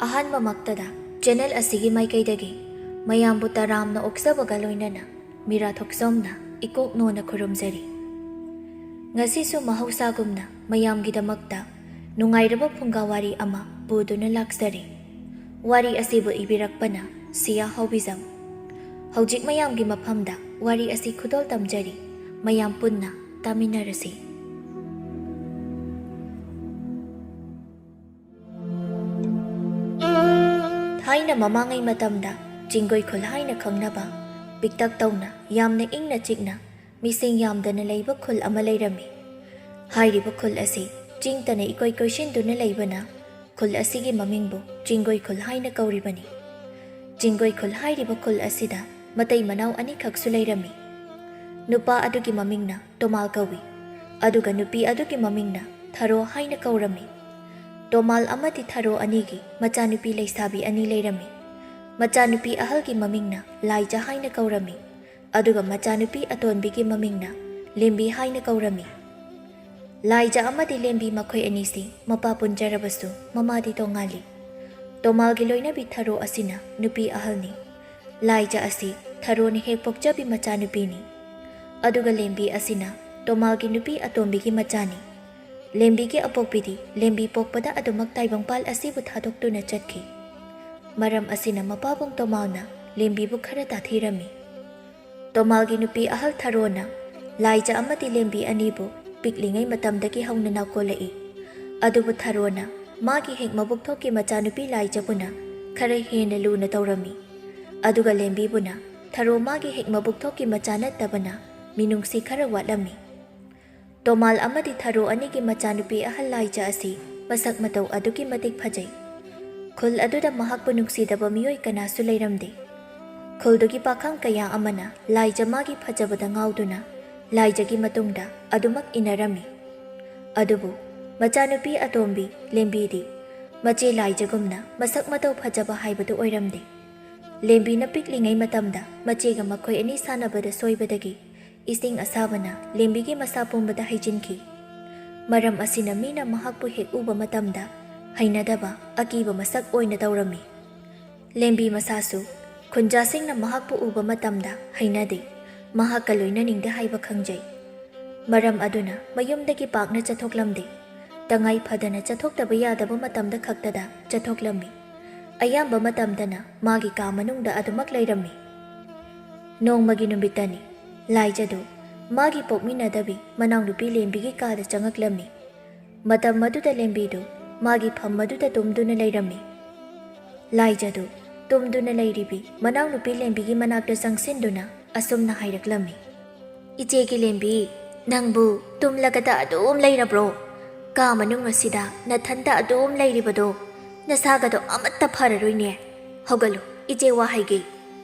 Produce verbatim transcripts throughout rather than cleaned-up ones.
ꯑꯍꯥꯟꯕꯃꯛꯇꯗ channel ꯑꯁꯤꯒꯤ ꯃꯥꯏꯀꯩꯗꯒꯤ ꯃꯌꯥꯝꯕꯨ ꯇꯔꯥꯝꯅ ꯑꯣꯛꯆꯕꯒ ꯂꯣꯏꯅꯅ ꯃꯤꯔꯥ ꯊꯣꯛꯆꯣꯝꯅ ꯏꯀꯣꯛ ꯅꯣꯟꯅ ꯈꯨꯔꯨꯝꯖꯔꯤ꯫ ꯉꯁꯤꯁꯨ ꯃꯍꯧꯁꯥꯒꯨꯝꯅ ꯃꯌꯥꯝꯒꯤꯗꯃꯛꯇ ꯅꯨꯡꯉꯥꯏꯔꯕ ꯐꯨꯡꯒꯥ ꯋꯥꯔꯤ ꯑꯃ ꯄꯨꯗꯨꯅ ꯂꯥꯛꯆꯔꯤ꯫ ꯋꯥꯔꯤ ꯑꯁꯤꯕꯨ ꯏꯕꯤꯔꯛꯄꯅ ꯁꯤꯌꯥ ꯍꯥꯎꯕꯤꯖꯝ꯫ ꯍꯧꯖꯤꯛ ꯃꯌꯥꯝꯒꯤ ꯃꯐꯝꯗ ꯋꯥꯔꯤ ꯑꯁꯤ ꯈꯨꯗꯣꯜ ꯇꯝꯖꯔꯤ꯫ ꯃꯌꯥꯝ ꯄꯨꯟꯅ ꯇꯥꯃꯤꯟꯅꯔꯁꯤ꯫ ꯊꯥꯏꯅ ꯃꯃꯥꯡꯉꯩ ꯃꯇꯝꯗ ꯆꯤꯡꯒꯣꯏ ꯈꯨꯜ ꯍꯥꯏꯅ ꯈꯪꯅꯕ, ꯄꯤꯛꯇꯛ ꯇꯧꯅ, ꯌꯥꯝꯅ ꯏꯪꯅ ꯆꯤꯛꯅ, ꯃꯤꯁꯤꯡ ꯌꯥꯝꯗꯅ ꯂꯩꯕ ꯈꯨꯜ ꯑꯃ ꯂꯩꯔꯝꯃꯤ꯫ ꯍꯥꯏꯔꯤꯕ ꯈꯨꯜ ꯑꯁꯤ ꯆꯤꯡꯇꯅ ꯏꯀꯣꯏ ꯀꯣꯏꯁꯤꯟꯗꯨꯅ ꯂꯩꯕꯅ ꯈꯨꯜ ꯑꯁꯤꯒꯤ ꯃꯃꯤꯡꯕꯨ ꯆꯤꯡꯒꯣꯏ ꯈꯨꯜ ꯍꯥꯏꯅ ꯀꯧꯔꯤꯕꯅꯤ꯫ ꯆꯤꯡꯒꯣꯏ ꯈꯨꯜ ꯍꯥꯏꯔꯤꯕ ꯈꯨꯜ ꯑꯁꯤꯗ ꯃꯇꯩ ꯃꯅꯥꯎ ꯑꯅꯤꯈꯛꯁꯨ ꯂꯩꯔꯝꯃꯤ꯫ ꯅꯨꯄꯥ ꯑꯗꯨꯒꯤ ꯃꯃꯤꯡꯅ ꯇꯣꯃꯥꯜ ꯀꯧꯏ, ꯑꯗꯨꯒ ꯅꯨꯄꯤ ꯑꯗꯨꯒꯤ ꯃꯃꯤꯡꯅ ꯊꯔꯣ ꯍꯥꯏꯅ ꯀꯧꯔꯝꯃꯤ꯫ ꯇꯣꯃꯥꯜ ꯑꯃꯗꯤ ꯊꯔꯣ ꯑꯅꯤꯒꯤ ꯃꯆꯥꯅꯨꯄꯤ ꯂꯩꯁꯥꯕꯤ ꯑꯅꯤ ꯂꯩꯔꯝꯃꯤ꯫ ꯃꯆꯥꯅꯨꯄꯤ ꯑꯍꯜꯒꯤ ꯃꯃꯤꯡꯅ ꯂꯥꯏꯖ ꯍꯥꯏꯅ ꯀꯧꯔꯝꯃꯤ, ꯑꯗꯨꯒ ꯃꯆꯥꯅꯨꯄꯤ ꯑꯇꯣꯟꯕꯤꯒꯤ ꯃꯃꯤꯡꯅ ꯂꯦꯝꯕꯤ ꯍꯥꯏꯅ ꯀꯧꯔꯝꯃꯤ꯫ ꯂꯥꯏꯖ ꯑꯃꯗꯤ ꯂꯦꯝꯕꯤ ꯃꯈꯣꯏ ꯑꯅꯤꯁꯤ ꯃꯄꯥ ꯄꯨꯟꯖꯔꯕꯁꯨ ꯃꯃꯥꯗꯤ ꯇꯣꯉꯥꯜꯂꯤ꯫ ꯇꯣꯃꯥꯜꯒꯤ ꯂꯣꯏꯅꯕꯤ ꯊꯔꯣ ꯑꯁꯤꯅ ꯅꯨꯄꯤ ꯑꯍꯜꯅꯤ꯫ ꯂꯥꯏꯖ ꯑꯁꯤ ꯊꯔꯣꯅ ꯍꯦꯛ ꯄꯣꯛꯆꯕꯤ ꯃꯆꯥꯅꯨꯄꯤꯅꯤ꯫ ꯑꯗꯨꯒ ꯂꯦꯝꯕꯤ ꯑꯁꯤꯅ ꯇꯣꯃꯥꯜꯒꯤ ꯅꯨꯄꯤ ꯑꯇꯣꯝꯕꯤꯒꯤ ꯃꯆꯥꯅꯤ꯫ ꯂꯦꯝꯕꯤꯒꯤ ꯑꯄꯣꯛꯄꯤꯗꯤ ꯂꯦꯝꯕꯤ ꯄꯣꯛꯄꯗ ꯑꯗꯨꯃꯛ ꯇꯥꯏꯕꯪꯄꯥꯜ ꯑꯁꯤꯕꯨ ꯊꯥꯗꯣꯛꯇꯨꯅ ꯆꯠꯈꯤ꯫ ꯃꯔꯝ ꯑꯁꯤꯅ ꯃꯄꯥꯕꯨꯡ ꯇꯣꯃꯥꯜꯅ ꯂꯦꯝꯕꯤꯕꯨ ꯈꯔ ꯇꯥꯊꯤꯔꯝꯃꯤ꯫ ꯇꯣꯃꯥꯜꯒꯤ ꯅꯨꯄꯤ ꯑꯍꯜ ꯊꯔꯣꯅ ꯂꯥꯏꯖ ꯑꯃꯗꯤ ꯂꯦꯝꯕꯤ ꯑꯅꯤꯕꯨ ꯄꯤꯛꯂꯤꯉꯩ ꯃꯇꯝꯗꯒꯤ ꯍꯧꯅ ꯅꯥꯎꯀꯣꯜꯂꯛꯏ꯫ ꯑꯗꯨꯕꯨ ꯊꯔꯣꯅ ꯃꯥꯒꯤ ꯍꯦꯛ ꯃꯕꯨꯛꯊꯣꯛꯀꯤ ꯃꯆꯥꯅꯨꯄꯤ ꯂꯥꯏꯖꯕꯨꯅ ꯈꯔ ꯍꯦꯟꯅ ꯂꯨꯅ ꯇꯧꯔꯝꯃꯤ꯫ ꯑꯗꯨꯒ ꯂꯦꯝꯕꯤꯕꯨꯅ ꯊꯔꯣ ꯃꯥꯒꯤ ꯍꯦꯛ ꯃꯕꯨꯛꯊꯣꯛꯀꯤ ꯃꯆꯥ ꯅꯠꯇꯕꯅ ꯃꯤꯅꯨꯡꯁꯤ ꯈꯔ ꯋꯥꯠꯂꯝꯃꯤ꯫ ꯇꯣꯃꯥꯜ ꯑꯃꯗꯤ ꯊꯔꯣ ꯑꯅꯤꯒꯤ ꯃꯆꯥꯅꯨꯄꯤ ꯑꯍꯜ ꯂꯥꯏꯖ ꯑꯁꯤ ꯃꯁꯛ ꯃꯇꯧ ꯑꯗꯨꯛꯀꯤ ꯃꯇꯤꯛ ꯐꯖꯩ꯫ ꯈꯨꯜ ꯑꯗꯨꯗ ꯃꯍꯥꯛꯄꯨ ꯅꯨꯡꯁꯤꯗꯕ ꯃꯤꯑꯣꯏ ꯀꯅꯥꯁꯨ ꯂꯩꯔꯝꯗꯦ꯫ ꯈꯨꯜꯗꯨꯒꯤ ꯄꯥꯈꯪ ꯀꯌꯥ ꯑꯃꯅ ꯂꯥꯏꯖ ꯃꯥꯒꯤ ꯐꯖꯕꯗ ꯉꯥꯎꯗꯨꯅ ꯂꯥꯏꯖꯒꯤ ꯃꯇꯨꯡꯗ ꯑꯗꯨꯃꯛ ꯏꯟꯅꯔꯝꯃꯤ꯫ ꯑꯗꯨꯕꯨ ꯃꯆꯥꯅꯨꯄꯤ ꯑꯇꯣꯝꯕꯤ ꯂꯦꯝꯕꯤꯗꯤ ꯃꯆꯦ ꯂꯥꯏꯖꯒꯨꯝꯅ ꯃꯁꯛ ꯃꯇꯧ ꯐꯖꯕ ꯍꯥꯏꯕꯗꯨ ꯑꯣꯏꯔꯝꯗꯦ꯫ ꯂꯦꯝꯕꯤꯅ ꯄꯤꯛꯂꯤꯉꯩ ꯃꯇꯝꯗ ꯃꯆꯦꯒ ꯃꯈꯣꯏ ꯑꯅꯤ ꯁꯥꯟꯅꯕꯗ ꯁꯣꯏꯕꯗꯒꯤ ꯏꯁꯤꯡ ꯑꯁꯥꯕꯅ ꯂꯦꯝꯕꯤꯒꯤ ꯃꯁꯥ ꯄꯨꯝꯕꯗ ꯍꯩꯖꯤꯟꯈꯤ꯫ ꯃꯔꯝ ꯑꯁꯤꯅ ꯃꯤꯅ ꯃꯍꯥꯛꯄꯨ ꯍꯦꯛ ꯎꯕ ꯃꯇꯝꯗ ꯍꯩꯅꯗꯕ, ꯑꯀꯤꯕ ꯃꯁꯛ ꯑꯣꯏꯅ ꯇꯧꯔꯝꯃꯤ꯫ ꯂꯦꯝꯕꯤ ꯃꯁꯥꯁꯨ ꯈꯨꯟꯖꯥꯁꯤꯡꯅ ꯃꯍꯥꯛꯄꯨ ꯎꯕ ꯃꯇꯝꯗ ꯍꯩꯅꯗꯦ, ꯃꯍꯥꯛꯀ ꯂꯣꯏꯅꯅꯤꯡꯗꯦ ꯍꯥꯏꯕ ꯈꯪꯖꯩ꯫ ꯃꯔꯝ ꯑꯗꯨꯅ ꯃꯌꯨꯝꯗꯒꯤ ꯄꯥꯛꯅ ꯆꯠꯊꯣꯛꯂꯝꯗꯦ꯫ ꯇꯉꯥꯏ ꯐꯗꯅ ꯆꯠꯊꯣꯛꯇꯕ ꯌꯥꯗꯕ ꯃꯇꯝꯗ ꯈꯛꯇꯗ ꯆꯠꯊꯣꯛꯂꯝꯃꯤ꯫ ꯑꯌꯥꯝꯕ ꯃꯇꯝꯗꯅ ꯃꯥꯒꯤ ꯀꯥ ꯃꯅꯨꯡꯗ ꯑꯗꯨꯃꯛ ꯂꯩꯔꯝꯃꯤ꯫ ꯅꯣꯡꯃꯒꯤ ꯅꯨꯃꯤꯠꯇꯅꯤ꯫ ꯂꯥꯏꯖꯗꯨ ꯃꯥꯒꯤ ꯄꯣꯛꯃꯤꯟꯅꯗꯕꯤ ꯃꯅꯥꯎꯅꯨꯄꯤ ꯂꯦꯝꯕꯤꯒꯤ ꯀꯥꯗ ꯆꯪꯉꯛꯂꯝꯃꯤ꯫ ꯃꯇꯝ ꯑꯗꯨꯗ ꯂꯦꯝꯕꯤꯗꯨ ꯃꯥꯒꯤ ꯐꯝ ꯑꯗꯨꯗ ꯇꯨꯝꯗꯨꯅ ꯂꯩꯔꯝꯃꯤ꯫ ꯂꯥꯏꯖꯗꯨ ꯇꯨꯝꯗꯨꯅ ꯂꯩꯔꯤꯕꯤ ꯃꯅꯥꯎꯅꯨꯄꯤ ꯂꯦꯝꯕꯤꯒꯤ ꯃꯅꯥꯛꯇ ꯆꯪꯁꯤꯟꯗꯨꯅ ꯑꯁꯨꯝꯅ ꯍꯥꯏꯔꯛꯂꯝꯃꯤ, "ꯏꯆꯦꯒꯤ ꯂꯦꯝꯕꯤ, ꯅꯪꯕꯨ ꯇꯨꯝꯂꯒꯗ ꯑꯗꯨꯝ ꯂꯩꯔꯕ꯭ꯔꯣ? ꯀꯥ ꯃꯅꯨꯡ ꯑꯁꯤꯗ ꯅꯊꯟꯇ ꯑꯗꯨꯝ ꯂꯩꯔꯤꯕꯗꯣ ꯅꯁꯥꯒꯗꯣ ꯑꯃꯠꯇ ꯐꯔꯔꯣꯏꯅꯦ꯫ ꯍꯧꯒꯠꯂꯨ, ꯏꯆꯦ ꯋꯥ ꯍꯥꯏꯒꯦ꯫"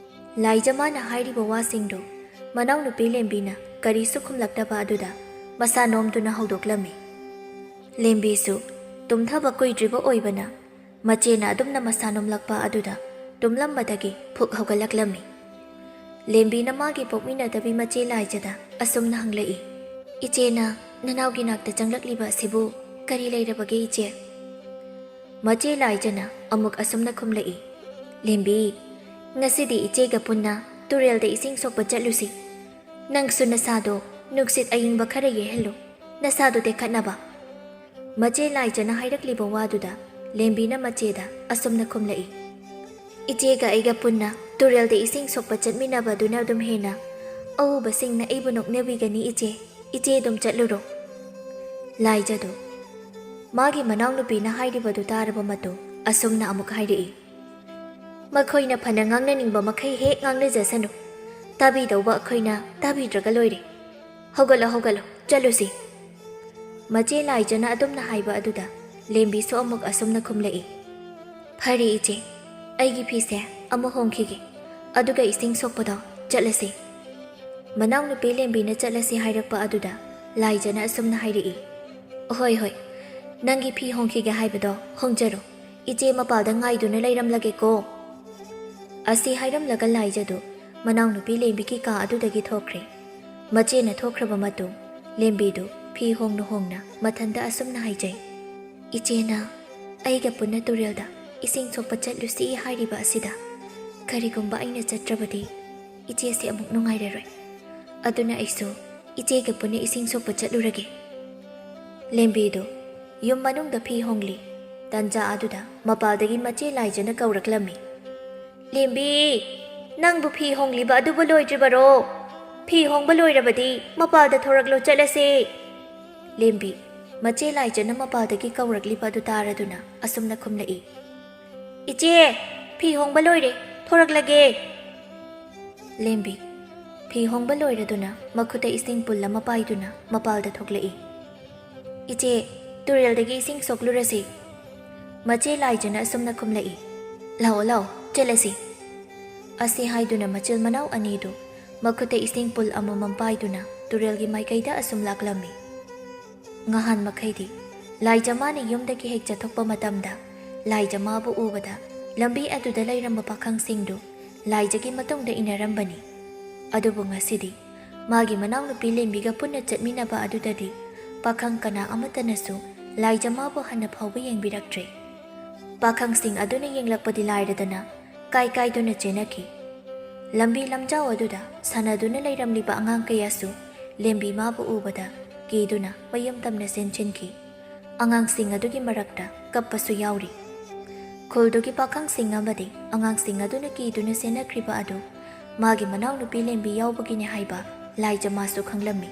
ꯂꯥꯏꯖ ꯃꯥꯅ ꯍꯥꯏꯔꯤꯕ ꯋꯥꯁꯤꯡꯗꯨ ꯃꯅꯥꯎꯅꯨꯄꯤ ꯂꯦꯝꯕꯤꯅ ꯀꯔꯤꯁꯨ ꯈꯨꯝꯂꯛꯇꯕ ꯑꯗꯨꯗ ꯃꯁꯥ ꯅꯣꯝꯗꯨꯅ ꯍꯧꯗꯣꯛꯂꯝꯃꯤ꯫ ꯂꯦꯝꯕꯤꯁꯨ ꯇꯨꯝꯊꯕ ꯀꯨꯏꯗ꯭ꯔꯤꯕ ꯑꯣꯏꯕꯅ ꯃꯆꯦꯅ ꯑꯗꯨꯝꯅ ꯃꯁꯥ ꯅꯣꯝꯂꯛꯄ ꯑꯗꯨꯗ ꯇꯨꯝꯂꯝꯕꯗꯒꯤ ꯐꯨꯛ ꯍꯧꯒꯠꯂꯛꯂꯝꯃꯤ꯫ ꯂꯦꯝꯕꯤꯅ ꯃꯥꯒꯤ ꯄꯣꯛꯃꯤꯟꯅꯗꯕꯤ ꯃꯆꯦ ꯂꯥꯏꯖꯗ ꯑꯁꯨꯝꯅ ꯍꯪꯂꯛꯏ, "ꯏꯆꯦꯅ ꯅꯅꯥꯎꯒꯤ ꯅꯥꯛꯇ ꯆꯪꯂꯛꯂꯤꯕ ꯑꯁꯤꯕꯨ ꯀꯔꯤ ꯂꯩꯔꯕꯒꯦ ꯏꯆꯦ?" ꯃꯆꯦ ꯂꯥꯏꯖꯅ ꯑꯃꯨꯛ ꯑꯁꯨꯝꯅ ꯈꯨꯝꯂꯛꯏ, "ꯂꯦꯝꯕꯤ, ꯉꯁꯤꯗꯤ ꯏꯆꯦꯒ ꯄꯨꯟꯅ ꯇꯨꯔꯦꯜꯗ ꯏꯁꯤꯡ ꯁꯣꯛꯄ ꯆꯠꯂꯨꯁꯤ꯫ ꯅꯪꯁꯨ ꯅꯁꯥꯗꯣ ꯅꯨꯡꯁꯤꯠ ꯑꯏꯪꯕ ꯈꯔ ꯌꯩꯍꯜꯂꯨ, ꯅꯁꯥꯗꯣ ꯇꯦꯛꯈꯠꯅꯕ꯫" ꯃꯆꯦ ꯂꯥꯏꯖꯅ ꯍꯥꯏꯔꯛꯂꯤꯕ ꯋꯥꯗꯨꯗ ꯂꯦꯝꯕꯤꯅ ꯃꯆꯦꯗ ꯑꯁꯨꯝꯅ ꯈꯨꯝꯂꯛꯏ, "ꯏꯆꯦꯒ ꯑꯩꯒ ꯄꯨꯟꯅ ꯇꯨꯔꯦꯜꯗ ꯏꯁꯤꯡ ꯁꯣꯛꯄ ꯆꯠꯃꯤꯟꯅꯕꯗꯨꯅ ꯑꯗꯨꯝ ꯍꯦꯟꯅ ꯑꯎꯕꯁꯤꯡꯅ ꯑꯩꯕꯨ ꯅꯣꯛꯅꯕꯤꯒꯅꯤ ꯏꯆꯦ, ꯏꯆꯦ ꯑꯗꯨꯝ ꯆꯠꯂꯨꯔꯣ꯫" ꯂꯥꯏꯖꯗꯨ ꯃꯥꯒꯤ ꯃꯅꯥꯎꯅꯨꯄꯤꯅ ꯍꯥꯏꯔꯤꯕꯗꯨ ꯇꯥꯔꯕ ꯃꯇꯨꯡ ꯑꯁꯨꯝꯅ ꯑꯃꯨꯛ ꯍꯥꯏꯔꯛꯏ, "ꯃꯈꯣꯏꯅ ꯐꯅ ꯉꯥꯡꯅꯅꯤꯡꯕ ꯃꯈꯩ ꯍꯦꯛ ꯉꯥꯡꯅꯖꯁꯅꯨ, ꯇꯥꯕꯤꯗꯧꯕ ꯑꯩꯈꯣꯏꯅ ꯇꯥꯕꯤꯗ꯭ꯔꯒ ꯂꯣꯏꯔꯦ꯫ ꯍꯧꯒꯠꯂꯣ, ꯍꯧꯒꯠꯂꯣ, ꯆꯠꯂꯨꯁꯤ꯫" ꯃꯆꯦ ꯂꯥꯏꯖꯅ ꯑꯗꯨꯝꯅ ꯍꯥꯏꯕ ꯑꯗꯨꯗ ꯂꯦꯝꯕꯤꯁꯨ ꯑꯃꯨꯛ ꯑꯁꯨꯝꯅ ꯈꯨꯝꯂꯛꯏ, "ꯐꯔꯦ ꯏꯆꯦ, ꯑꯩꯒꯤ ꯐꯤꯁꯦ ꯑꯃꯨꯛ ꯍꯣꯡꯈꯤꯒꯦ, ꯑꯗꯨꯒ ꯏꯁꯤꯡ ꯁꯣꯛꯄꯗꯣ ꯆꯠꯂꯁꯤ꯫" ꯃꯅꯥꯎꯅꯨꯄꯤ ꯂꯦꯝꯕꯤꯅ ꯆꯠꯂꯁꯤ ꯍꯥꯏꯔꯛꯄ ꯑꯗꯨꯗ ꯂꯥꯏꯖꯅ ꯑꯁꯨꯝꯅ ꯍꯥꯏꯔꯛꯏ, "ꯍꯣꯏ, ꯍꯣꯏ, ꯅꯪꯒꯤ ꯐꯤ ꯍꯣꯡꯈꯤꯒꯦ ꯍꯥꯏꯕꯗꯣ ꯍꯣꯡꯖꯔꯣ, ꯏꯆꯦ ꯃꯄꯥꯜꯗ ꯉꯥꯏꯗꯨꯅ ꯂꯩꯔꯝꯂꯒꯦꯀꯣ꯫" ꯑꯁꯤ ꯍꯥꯏꯔꯝꯂꯒ ꯂꯥꯏꯖꯗꯨ ꯃꯅꯥꯎꯅꯨꯄꯤ ꯂꯦꯝꯕꯤꯒꯤ ꯀꯥ ꯑꯗꯨꯗꯒꯤ ꯊꯣꯛꯈ꯭ꯔꯦ꯫ ꯃꯆꯦꯅ ꯊꯣꯛꯈ꯭ꯔꯕ ꯃꯇꯨꯡ ꯂꯦꯝꯕꯤꯗꯨ ꯐꯤ ꯍꯣꯡꯅ ꯍꯣꯡꯅ ꯃꯊꯟꯇ ꯑꯁꯨꯝꯅ ꯍꯥꯏꯖꯩ, "ꯏꯆꯦꯅ ꯑꯩꯒ ꯄꯨꯟꯅ ꯇꯨꯔꯦꯜꯗ ꯏꯁꯤꯡ ꯁꯣꯛꯄ ꯆꯠꯂꯨꯁꯤ ꯍꯥꯏꯔꯤꯕ ꯑꯁꯤꯗ ꯀꯔꯤꯒꯨꯝꯕ ꯑꯩꯅ ꯆꯠꯇ꯭ꯔꯕꯗꯤ ꯏꯆꯦꯁꯦ ꯑꯃꯨꯛ ꯅꯨꯡꯉꯥꯏꯔꯔꯣꯏ꯫ ꯑꯗꯨꯅ ꯑꯩꯁꯨ ꯏꯆꯦꯒ ꯄꯨꯟꯅ ꯏꯁꯤꯡ ꯁꯣꯛꯄ ꯆꯠꯂꯨꯔꯒꯦ꯫ ꯂꯦꯝꯕꯤꯗꯨ ꯌꯨꯝ ꯃꯅꯨꯡꯗ ꯐꯤ ꯍꯣꯡꯂꯤ꯫ ꯇꯟꯖꯥ ꯑꯗꯨꯗ ꯃꯄꯥꯜꯗꯒꯤ ꯃꯆꯦ ꯂꯥꯏꯖꯅ ꯀꯧꯔꯛꯂꯝꯃꯤ꯫ "ꯂꯦꯝꯕꯤ, ꯅꯪꯕꯨ ꯐꯤ ꯍꯣꯡꯂꯤꯕ ꯑꯗꯨꯕꯨ ꯂꯣꯏꯗ꯭ꯔꯤꯕꯔꯣ? ꯐꯤ ꯍꯣꯡꯕ ꯂꯣꯏꯔꯕꯗꯤ ꯃꯄꯥꯜꯗ ꯊꯣꯔꯛꯂꯣ, ꯆꯠꯂꯁꯦ꯫" ꯂꯦꯝꯕꯤ ꯃꯆꯦ ꯂꯥꯏꯖꯅ ꯃꯄꯥꯜꯗꯒꯤ ꯀꯧꯔꯛꯂꯤꯕ ꯑꯗꯨ ꯇꯥꯔꯗꯨꯅ ꯑꯁꯨꯝꯅ ꯈꯨꯝꯂꯛꯏ, "ꯏꯆꯦ, ꯐꯤ ꯍꯣꯡꯕ ꯂꯣꯏꯔꯦ, ꯊꯣꯔꯛꯂꯒꯦ꯫" ꯂꯦꯝꯕꯤ ꯐꯤ ꯍꯣꯡꯕ ꯂꯣꯏꯔꯗꯨꯅ ꯃꯈꯨꯠꯇ ꯏꯁꯤꯡ ꯄꯨꯜ ꯑꯃ ꯄꯥꯏꯗꯨꯅ ꯃꯄꯥꯜꯗ ꯊꯣꯛꯂꯛꯏ꯫ "ꯏꯆꯦ, ꯇꯨꯔꯦꯜꯗꯒꯤ ꯏꯁꯤꯡ ꯁꯣꯛꯂꯨꯔꯁꯤ꯫" ꯃꯆꯦ ꯂꯥꯏꯖꯅ ꯑꯁꯨꯝꯅ ꯈꯨꯝꯂꯛꯏ, "ꯂꯥꯛꯑꯣ, ꯂꯥꯛꯑꯣ, ꯆꯠꯂꯁꯤ꯫" ꯑꯁꯤ ꯍꯥꯏꯗꯨꯅ ꯃꯆꯤꯜ ꯃꯅꯥꯎ ꯑꯅꯤꯗꯨ ꯃꯈꯨꯠꯇ ꯏꯁꯤꯡ ꯄꯨꯜ ꯑꯃꯃꯝ ꯄꯥꯏꯗꯨꯅ ꯇꯨꯔꯦꯜꯒꯤ ꯃꯥꯏꯀꯩꯗ ꯑꯁꯨꯝ ꯂꯥꯛꯂꯝꯃꯤ꯫ ꯉꯍꯥꯟ ꯃꯈꯩꯗꯤ ꯂꯥꯏꯖꯃꯥꯅ ꯌꯨꯝꯗꯒꯤ ꯍꯦꯛ ꯆꯠꯊꯣꯛꯄ ꯃꯇꯝꯗ ꯂꯥꯏꯖꯃꯥꯕꯨ ꯎꯕꯗ ꯂꯝꯕꯤ ꯑꯗꯨꯗ ꯂꯩꯔꯝꯕ ꯄꯥꯈꯪꯁꯤꯡꯗꯨ ꯂꯥꯏꯖꯒꯤ ꯃꯇꯨꯡꯗ ꯏꯟꯅꯔꯝꯕꯅꯤ꯫ ꯑꯗꯨꯕꯨ ꯉꯁꯤꯗꯤ ꯃꯥꯒꯤ ꯃꯅꯥꯎꯅꯨꯄꯤ ꯂꯦꯝꯕꯤꯒ ꯄꯨꯟꯅ ꯆꯠꯃꯤꯟꯅꯕ ꯑꯗꯨꯗꯗꯤ ꯄꯥꯈꯪ ꯀꯅꯥ ꯑꯃꯠꯇꯅꯁꯨ ꯂꯥꯏꯖꯃꯥꯕꯨ ꯍꯟꯅ ꯐꯥꯎꯕ ꯌꯦꯡꯕꯤꯔꯛꯇ꯭ꯔꯦ꯫ ꯄꯥꯈꯪꯁꯤꯡ ꯑꯗꯨꯅ ꯌꯦꯡꯂꯛꯄꯗꯤ ꯂꯥꯏꯔꯗꯅ ꯀꯥꯏ ꯀꯥꯏꯗꯨꯅ ꯆꯦꯟꯅꯈꯤ꯫ ꯂꯝꯕꯤ ꯂꯝꯖꯥꯎ ꯑꯗꯨꯗ ꯁꯥꯟꯅꯗꯨꯅ ꯂꯩꯔꯝꯂꯤꯕ ꯑꯉꯥꯡ ꯀꯌꯥꯁꯨ ꯂꯦꯝꯕꯤ ꯃꯥꯕꯨ ꯎꯕꯗ ꯀꯤꯗꯨꯅ ꯃꯌꯨꯝ ꯇꯝꯅ ꯆꯦꯟꯁꯤꯟꯈꯤ꯫ ꯑꯉꯥꯡꯁꯤꯡ ꯑꯗꯨꯒꯤ ꯃꯔꯛꯇ ꯀꯞꯄꯁꯨ ꯌꯥꯎꯔꯤ꯫ ꯈꯨꯜꯗꯨꯒꯤ ꯄꯥꯈꯪꯁꯤꯡ ꯑꯃꯗꯤ ꯑꯉꯥꯡꯁꯤꯡ ꯑꯗꯨꯅ ꯀꯤꯗꯨꯅ ꯆꯦꯟꯅꯈ꯭ꯔꯤꯕ ꯑꯗꯨ ꯃꯥꯒꯤ ꯃꯅꯥꯎꯅꯨꯄꯤ ꯂꯦꯝꯕꯤ ꯌꯥꯎꯕꯒꯤꯅꯤ ꯍꯥꯏꯕ ꯂꯥꯏꯖꯃꯥꯁꯨ ꯈꯪꯂꯝꯃꯤ꯫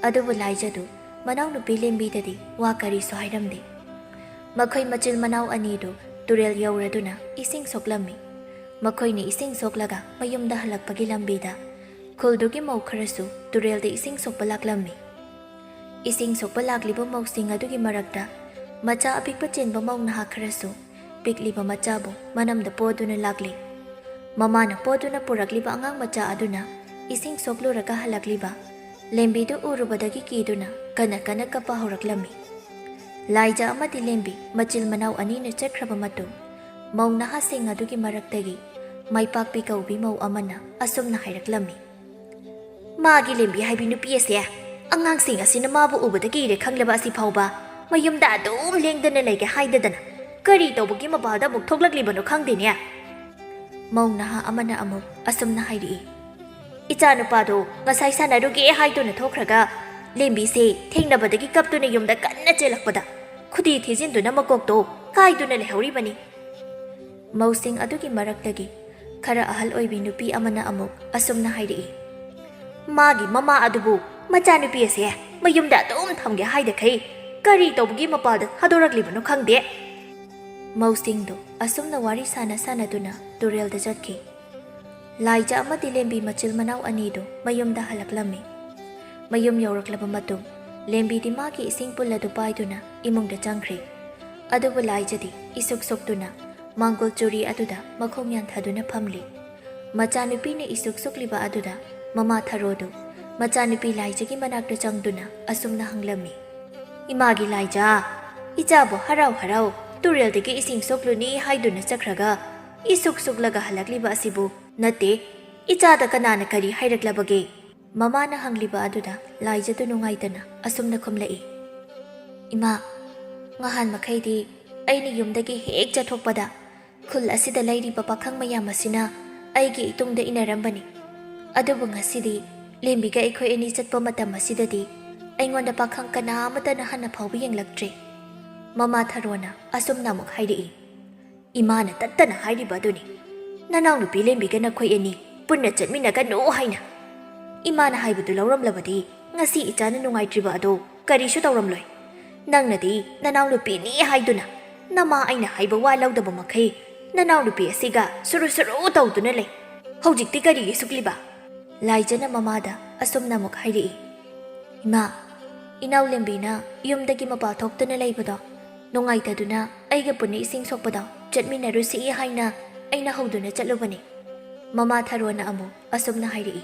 ꯑꯗꯨꯕꯨ ꯂꯥꯏꯖꯗꯨ ꯃꯅꯥꯎꯅꯨꯄꯤ ꯂꯦꯝꯕꯤꯗꯗꯤ ꯋꯥ ꯀꯔꯤꯁꯨ ꯍꯥꯏꯔꯝꯗꯦ꯫ ꯃꯈꯣꯏ ꯃꯆꯤꯜ ꯃꯅꯥꯎ ꯑꯅꯤꯗꯨ ꯇꯨꯔꯦꯜ ꯌꯧꯔꯗꯨꯅ ꯏꯁꯤꯡ ꯁꯣꯛꯂꯝꯃꯤ꯫ ꯃꯈꯣꯏꯅ ꯏꯁꯤꯡ ꯁꯣꯛꯂꯒ ꯃꯌꯨꯝꯗ ꯍꯜꯂꯛꯄꯒꯤ ꯂꯝꯕꯤꯗ ꯈꯨꯜꯗꯨꯒꯤ ꯃꯧ ꯈꯔꯁꯨ ꯇꯨꯔꯦꯜꯗ ꯏꯁꯤꯡ ꯁꯣꯛꯄ ꯂꯥꯛꯂꯝꯃꯤ꯫ ꯏꯁꯤꯡ ꯁꯣꯛꯄ ꯂꯥꯛꯂꯤꯕ ꯃꯧꯁꯤꯡ ꯑꯗꯨꯒꯤ ꯃꯔꯛꯇ ꯃꯆꯥ ꯑꯄꯤꯛꯄ ꯆꯦꯟꯕ ꯃꯧ ꯅꯍꯥ ꯈꯔꯁꯨ ꯄꯤꯛꯂꯤꯕ ꯃꯆꯥꯕꯨ ꯃꯅꯝꯗ ꯄꯣꯗꯨꯅ ꯂꯥꯛꯂꯤ꯫ ꯃꯃꯥꯅ ꯄꯣꯗꯨꯅ ꯄꯨꯔꯛꯂꯤꯕ ꯑꯉꯥꯡ ꯃꯆꯥ ꯑꯗꯨꯅ ꯏꯁꯤꯡ ꯁꯣꯛꯂꯨꯔꯒ ꯍꯜꯂꯛꯂꯤꯕ ꯂꯦꯝꯕꯤꯗꯨ ꯎꯔꯨꯕꯗꯒꯤ ꯀꯤꯗꯨꯅ ꯀꯟꯅ ꯀꯟꯅ ꯀꯞꯄ ꯍꯧꯔꯛꯂꯝꯃꯤ꯫ ꯂꯥꯏꯖ ꯑꯃꯗꯤ ꯂꯦꯝꯕꯤ ꯃꯆꯤꯜ ꯃꯅꯥꯎ ꯑꯅꯤꯅ ꯆꯠꯈ꯭ꯔꯕ ꯃꯇꯨꯡ ꯃꯧ ꯅꯍꯥꯁꯤꯡ ꯑꯗꯨꯒꯤ ꯃꯔꯛꯇꯒꯤ ꯃꯥꯏꯄꯥꯛꯄꯤ ꯀꯧꯕꯤ ꯃꯧ ꯑꯃꯅ ꯑꯁꯨꯝꯅ ꯍꯥꯏꯔꯛꯂꯝꯃꯤ, "ꯃꯥꯒꯤ ꯂꯦꯝꯕꯤ ꯍꯥꯏꯕꯤ ꯅꯨꯄꯤ ꯑꯁꯦ ꯑꯉꯥꯡꯁꯤꯡ ꯑꯁꯤꯅ ꯃꯥꯕꯨ ꯎꯕꯗ ꯀꯤꯔꯦ ꯈꯪꯂꯕ ꯑꯁꯤ ꯐꯥꯎꯕ ꯃꯌꯨꯝꯗ ꯑꯗꯨꯝ ꯂꯦꯡꯗꯅ ꯂꯩꯒꯦ ꯍꯥꯏꯗꯗꯅ ꯀꯔꯤ ꯇꯧꯕꯒꯤ ꯃꯄꯥꯜꯗ ꯑꯃꯨꯛ ꯊꯣꯛꯂꯛꯂꯤꯕꯅꯣ ꯈꯪꯗꯦꯅꯦ꯫ ꯃꯧ ꯅꯍꯥ ꯑꯃꯅ ꯑꯃꯨꯛ ꯑꯁꯨꯝꯅ ꯍꯥꯏꯔꯛꯏ, "ꯏꯆꯥꯅꯨꯄꯥꯗꯣ ꯉꯁꯥꯏ ꯁꯥꯟꯅꯔꯨꯒꯦ ꯍꯥꯏꯗꯨꯅ ꯊꯣꯛꯈ꯭ꯔꯒ ꯂꯦꯝꯕꯤꯁꯦ ꯊꯦꯡꯅꯕꯗꯒꯤ ꯀꯞꯇꯨꯅ ꯌꯨꯝꯗ ꯀꯟꯅ ꯆꯦꯜꯂꯛꯄꯗ ꯈꯨꯗꯤ ꯊꯤꯖꯤꯟꯗꯨꯅ ꯃꯀꯣꯛꯇꯣ ꯀꯥꯏꯗꯨꯅ ꯂꯩꯍꯧꯔꯤꯕꯅꯤ꯫" ꯃꯧꯁꯤꯡ ꯑꯗꯨꯒꯤ ꯃꯔꯛꯇꯒꯤ ꯈꯔ ꯑꯍꯜ ꯑꯣꯏꯕꯤ ꯅꯨꯄꯤ ꯑꯃꯅ ꯑꯃꯨꯛ ꯑꯁꯨꯝꯅ ꯍꯥꯏꯔꯛꯏ, "ꯃꯥꯒꯤ ꯃꯃꯥ ꯑꯗꯨꯕꯨ ꯃꯆꯥꯅꯨꯄꯤ ꯑꯁꯦ ꯃꯌꯨꯝꯗ ꯑꯗꯨꯝ ꯊꯝꯒꯦ ꯍꯥꯏꯗꯈꯩ ꯀꯔꯤ ꯇꯧꯕꯒꯤ ꯃꯄꯥꯜꯗ ꯊꯥꯗꯣꯔꯛꯂꯤꯕꯅꯣ ꯈꯪꯗꯦ꯫" ꯃꯧꯁꯤꯡꯗꯨ ꯑꯁꯨꯝꯅ ꯋꯥꯔꯤ ꯁꯥꯟꯅ ꯁꯥꯟꯅꯗꯨꯅ ꯇꯨꯔꯦꯜꯗ ꯆꯠꯈꯤ꯫ ꯂꯥꯏꯖ ꯑꯃꯗꯤ ꯂꯦꯝꯕꯤ ꯃꯆꯤꯜ ꯃꯅꯥꯎ ꯑꯅꯤꯗꯨ ꯃꯌꯨꯝꯗ ꯍꯜꯂꯛꯂꯝꯃꯤ꯫ ꯃꯌꯨꯝ ꯌꯧꯔꯛꯂꯕ ꯃꯇꯨꯡ ꯂꯦꯝꯕꯤꯗꯤ ꯃꯥꯒꯤ ꯏꯁꯤꯡ ꯄꯨꯜ ꯑꯗꯨ ꯄꯥꯏꯗꯨꯅ ꯏꯃꯨꯡꯗ ꯆꯪꯈ꯭ꯔꯦ꯫ ꯑꯗꯨꯕꯨ ꯂꯥꯏꯖꯗꯤ ꯏꯁꯨꯛ ꯁꯨꯛꯇꯨꯅ ꯃꯥꯡꯒꯣꯜ ꯆꯨꯔꯤ ꯑꯗꯨꯗ ꯃꯈꯣꯡ ꯌꯥꯟꯊꯗꯨꯅ ꯐꯝꯂꯤ꯫ ꯃꯆꯥꯅꯨꯄꯤꯅ ꯏꯁꯨꯛ ꯁꯨꯛꯂꯤꯕ ꯑꯗꯨꯗ ꯃꯃꯥ ꯊꯔꯣꯗꯨ ꯃꯆꯥꯅꯨꯄꯤ ꯂꯥꯏꯖꯒꯤ ꯃꯅꯥꯛꯇ ꯆꯪꯗꯨꯅ ꯑꯁꯨꯝꯅ ꯍꯪꯂꯝꯃꯤ, "ꯏꯃꯥꯒꯤ ꯂꯥꯏꯖ, ꯏꯆꯥꯕꯨ ꯍꯔꯥꯎ ꯍꯔꯥꯎ ꯇꯨꯔꯦꯜꯗꯒꯤ ꯏꯁꯤꯡ ꯁꯣꯛꯂꯨꯅꯤ ꯍꯥꯏꯗꯨꯅ ꯆꯠꯈ꯭ꯔꯒ ꯏꯁꯨꯛ ꯁꯨꯛꯂꯒ ꯍꯜꯂꯛꯂꯤꯕ ꯑꯁꯤꯕꯨ ꯅꯠꯇꯦ, ꯏꯆꯥꯗ ꯀꯅꯥꯅ ꯀꯔꯤ ꯍꯥꯏꯔꯛꯂꯕꯒꯦ?" ꯃꯃꯥꯅ ꯍꯪꯂꯤꯕ ꯑꯗꯨꯗ ꯂꯥꯏꯖꯗꯨ ꯅꯨꯡꯉꯥꯏꯇꯅ ꯑꯁꯨꯝꯅ ꯈꯨꯝꯂꯛꯏ, "ꯏꯃꯥ, ꯉꯍꯥꯟ ꯃꯈꯩꯗꯤ ꯑꯩꯅ ꯌꯨꯝꯗꯒꯤ ꯍꯦꯛ ꯆꯠꯊꯣꯛꯄꯗ ꯈꯨꯜ ꯑꯁꯤꯗ ꯂꯩꯔꯤꯕ ꯄꯥꯈꯪ ꯃꯌꯥꯝ ꯑꯁꯤꯅ ꯑꯩꯒꯤ ꯏꯇꯨꯡꯗ ꯏꯟꯅꯔꯝꯕꯅꯤ꯫ ꯑꯗꯨꯕꯨ ꯉꯁꯤꯗꯤ ꯂꯦꯝꯕꯤꯒ ꯑꯩꯈꯣꯏ ꯑꯅꯤ ꯆꯠꯄ ꯃꯇꯝ ꯑꯁꯤꯗꯗꯤ ꯑꯩꯉꯣꯟꯗ ꯄꯥꯈꯪ ꯀꯅꯥ ꯑꯃꯠꯇꯅ ꯍꯟꯅ ꯐꯥꯎꯕ ꯌꯦꯡꯂꯛꯇ꯭ꯔꯦ꯫" ꯃꯃꯥ ꯊꯔꯣꯅ ꯑꯁꯨꯝꯅ ꯑꯃꯨꯛ ꯍꯥꯏꯔꯛꯏ, "ꯏꯃꯥꯅ ꯇꯠꯇꯅ ꯍꯥꯏꯔꯤꯕ ꯑꯗꯨꯅꯤ, ꯅꯅꯥꯎꯅꯨꯄꯤ ꯂꯦꯝꯕꯤꯒ ꯅꯈꯣꯏ ꯑꯅꯤ ꯄꯨꯟꯅ ꯆꯠꯃꯤꯟꯅꯒꯅꯨ ꯍꯥꯏꯅ꯫ ꯏꯃꯥꯅ ꯍꯥꯏꯕꯗꯨ ꯂꯧꯔꯝꯂꯕꯗꯤ ꯉꯁꯤ ꯏꯆꯥꯅ ꯅꯨꯡꯉꯥꯏꯇ꯭ꯔꯤꯕ ꯑꯗꯨ ꯀꯔꯤꯁꯨ ꯇꯧꯔꯝꯂꯣꯏ꯫ ꯅꯪꯅꯗꯤ ꯅꯅꯥꯎꯅꯨꯄꯤꯅꯤ ꯍꯥꯏꯗꯨꯅ ꯅꯃꯥ ꯑꯩꯅ ꯍꯥꯏꯕ ꯋꯥ ꯂꯧꯗꯕ ꯃꯈꯩ ꯅꯅꯥꯎꯅꯨꯄꯤ ꯑꯁꯤꯒ ꯁꯨꯔꯨ ꯁꯨꯔꯨ ꯇꯧꯗꯨꯅ ꯂꯩ꯫ ꯍꯧꯖꯤꯛꯇꯤ ꯀꯔꯤꯒꯤ ꯁꯨꯛꯂꯤꯕ?" ꯂꯥꯏꯖꯅ ꯃꯃꯥꯗ ꯑꯁꯨꯝꯅ ꯑꯃꯨꯛ ꯍꯥꯏꯔꯛꯏ, "ꯏꯃꯥ, ꯏꯅꯥꯎ ꯂꯦꯝꯕꯤꯅ ꯌꯨꯝꯗꯒꯤ ꯃꯄꯥꯜ ꯊꯣꯛꯇꯨꯅ ꯂꯩꯕꯗꯣ ꯅꯨꯡꯉꯥꯏꯇꯗꯨꯅ ꯑꯩꯒ ꯄꯨꯟꯅ ꯏꯁꯤꯡ ꯁꯣꯛꯄꯗꯣ ꯆꯠꯃꯤꯟꯅꯔꯨꯁꯤ ꯍꯥꯏꯅ ꯑꯩꯅ ꯍꯧꯗꯨꯅ ꯆꯠꯂꯨꯕꯅꯤ꯫" ꯃꯃꯥ ꯊꯔꯣꯅ ꯑꯃꯨꯛ ꯑꯁꯨꯝꯅ ꯍꯥꯏꯔꯛꯏ,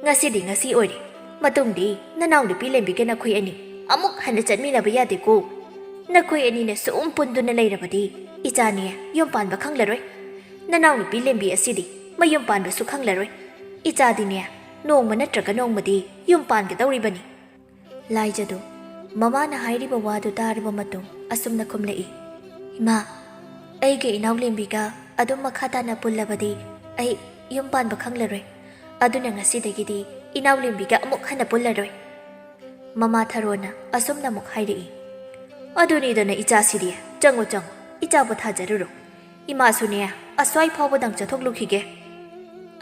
"ꯉꯁꯤꯗꯤ ꯉꯁꯤ ꯑꯣꯏꯔꯦ꯫ ꯃꯇꯨꯡꯗꯤ ꯅꯅꯥꯎꯅꯨꯄꯤ ꯂꯦꯝꯕꯤꯒ ꯅꯈꯣꯏ ꯑꯅꯤ ꯑꯃꯨꯛ ꯍꯟꯅ ꯆꯠꯃꯤꯟꯅꯕ ꯌꯥꯗꯦꯀꯣ꯫ ꯅꯈꯣꯏ ꯑꯅꯤꯅ ꯁꯨꯝ ꯄꯨꯟꯗꯨꯅ ꯂꯩꯔꯕꯗꯤ ꯏꯆꯥꯅꯦ ꯌꯨꯝ ꯄꯥꯟꯕ ꯈꯪꯂꯔꯣꯏ꯫ ꯅꯅꯥꯎꯅꯨꯄꯤ ꯂꯦꯝꯕꯤ ꯑꯁꯤꯗꯤ ꯃꯌꯨꯝ ꯄꯥꯟꯕꯁꯨ ꯈꯪꯂꯔꯣꯏ꯫ ꯏꯆꯥꯗꯤꯅꯦ ꯅꯣꯡꯃ ꯅꯠꯇ꯭ꯔꯒ ꯅꯣꯡꯃꯗꯤ ꯌꯨꯝ ꯄꯥꯟꯒꯗꯧꯔꯤꯕꯅꯤ꯫" ꯂꯥꯏꯖꯗꯨ ꯃꯃꯥꯅ ꯍꯥꯏꯔꯤꯕ ꯋꯥꯗꯨ ꯇꯥꯔꯕ ꯃꯇꯨꯡ ꯑꯁꯨꯝꯅ ꯈꯨꯝꯂꯛꯏ, "ꯏꯃꯥ, ꯑꯩꯒꯤ ꯏꯅꯥꯎ ꯂꯦꯝꯕꯤꯒ ꯑꯗꯨꯝ ꯃꯈꯥ ꯇꯥꯅ ꯄꯨꯜꯂꯕꯗꯤ ꯑꯩ ꯌꯨꯝ ꯄꯥꯟꯕ ꯈꯪꯂꯔꯣꯏ꯫ ꯑꯗꯨꯅ ꯉꯁꯤꯗꯒꯤꯗꯤ ꯏꯅꯥꯎ ꯂꯦꯝꯕꯤꯒ ꯑꯃꯨꯛ ꯍꯟꯅ ꯄꯨꯜꯂꯔꯣꯏ꯫" ꯃꯃꯥ ꯊꯔꯣꯅ ꯑꯁꯨꯝꯅ ꯑꯃꯨꯛ ꯍꯥꯏꯔꯛꯏ, "ꯑꯗꯨꯅꯤꯗꯅ ꯏꯆꯥꯁꯤꯗꯤ, ꯆꯪꯉꯨ ꯆꯪꯉꯨ, ꯏꯆꯥ ꯄꯣꯊꯥꯖꯔꯨꯔꯣ꯫ ꯏꯃꯥꯁꯨꯅꯦ, ꯑꯁ꯭ꯋꯥꯏ ꯐꯥꯎꯕꯗꯪ ꯆꯠꯊꯣꯛꯂꯨꯈꯤꯒꯦ꯫"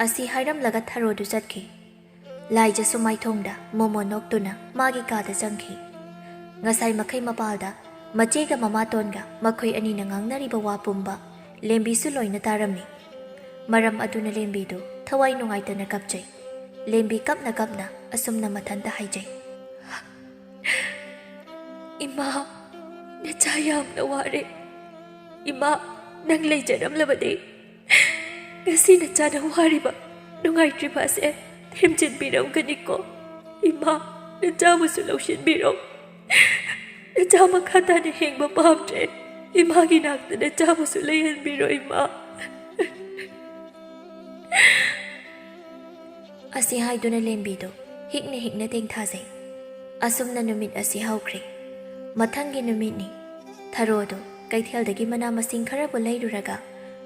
ꯑꯁꯤ ꯍꯥꯏꯔꯝꯂꯒ ꯊꯔꯣꯗꯨ ꯆꯠꯈꯤ꯫ ꯂꯥꯏꯖꯁꯨ ꯃꯥꯏꯊꯣꯡꯗ ꯃꯣꯃꯣꯟ ꯅꯣꯛꯇꯨꯅ ꯃꯥꯒꯤ ꯀꯥꯗ ꯆꯪꯈꯤ꯫ ꯉꯁꯥꯏ ꯃꯈꯩ ꯃꯄꯥꯜꯗ ꯃꯆꯦꯒ ꯃꯃꯥꯇꯣꯟꯒ ꯃꯈꯣꯏ ꯑꯅꯤꯅ ꯉꯥꯡꯅꯔꯤꯕ ꯋꯥ ꯄꯨꯝꯕ ꯂꯦꯝꯕꯤꯁꯨ ꯂꯣꯏꯅ ꯇꯥꯔꯝꯃꯤ꯫ ꯃꯔꯝ ꯑꯗꯨꯅ ꯂꯦꯝꯕꯤꯗꯨ ꯊꯋꯥꯏ ꯅꯨꯡꯉꯥꯏꯇꯅ ꯀꯞꯆꯩ꯫ ꯂꯦꯝꯕꯤ ꯀꯞꯅ ꯀꯞꯅ ꯑꯁꯨꯝꯅ ꯃꯊꯟꯇ ꯍꯥꯏꯖꯩ, "ꯏꯃꯥ, ꯅꯆꯥ ꯌꯥꯝꯅ ꯋꯥꯔꯦ꯫ ꯏꯃꯥ, ꯅꯪ ꯂꯩꯖꯔꯝꯂꯕꯗꯤ ꯉꯁꯤ ꯅꯆꯥꯅ ꯋꯥꯔꯤꯕ, ꯅꯨꯡꯉꯥꯏꯇ꯭ꯔꯤꯕ ꯑꯁꯦ ꯊꯦꯝꯖꯤꯟꯕꯤꯔꯝꯒꯅꯤꯀꯣ꯫ ꯏꯃꯥ, ꯅꯆꯥꯕꯨꯁꯨ ꯂꯧꯁꯤꯟꯕꯤꯔꯣ꯫ ꯅꯆꯥ ꯃꯈꯥ ꯇꯥꯅ ꯍꯤꯡꯕ ꯄꯥꯝꯗ꯭ꯔꯦ꯫ ꯏꯃꯥꯒꯤ ꯅꯥꯛꯇ ꯅꯆꯥꯕꯨꯁꯨ ꯂꯩꯍꯟꯕꯤꯔꯣ, ꯏꯃꯥ꯫" ꯑꯁꯤ ꯍꯥꯏꯗꯨꯅ ꯂꯦꯝꯕꯤꯗꯨ ꯍꯤꯛꯅ ꯍꯤꯛꯅ ꯇꯦꯡꯊꯥꯖꯩ꯫ ꯑꯁꯨꯝꯅ ꯅꯨꯃꯤꯠ ꯑꯁꯤ ꯍꯧꯈ꯭ꯔꯦ꯫ ꯃꯊꯪꯒꯤ ꯅꯨꯃꯤꯠꯅꯤ꯫ ꯊꯔꯣꯗꯨ ꯀꯩꯊꯦꯜꯗꯒꯤ ꯃꯅꯥ ꯃꯁꯤꯡ ꯈꯔꯕꯨ ꯂꯩꯔꯨꯔꯒ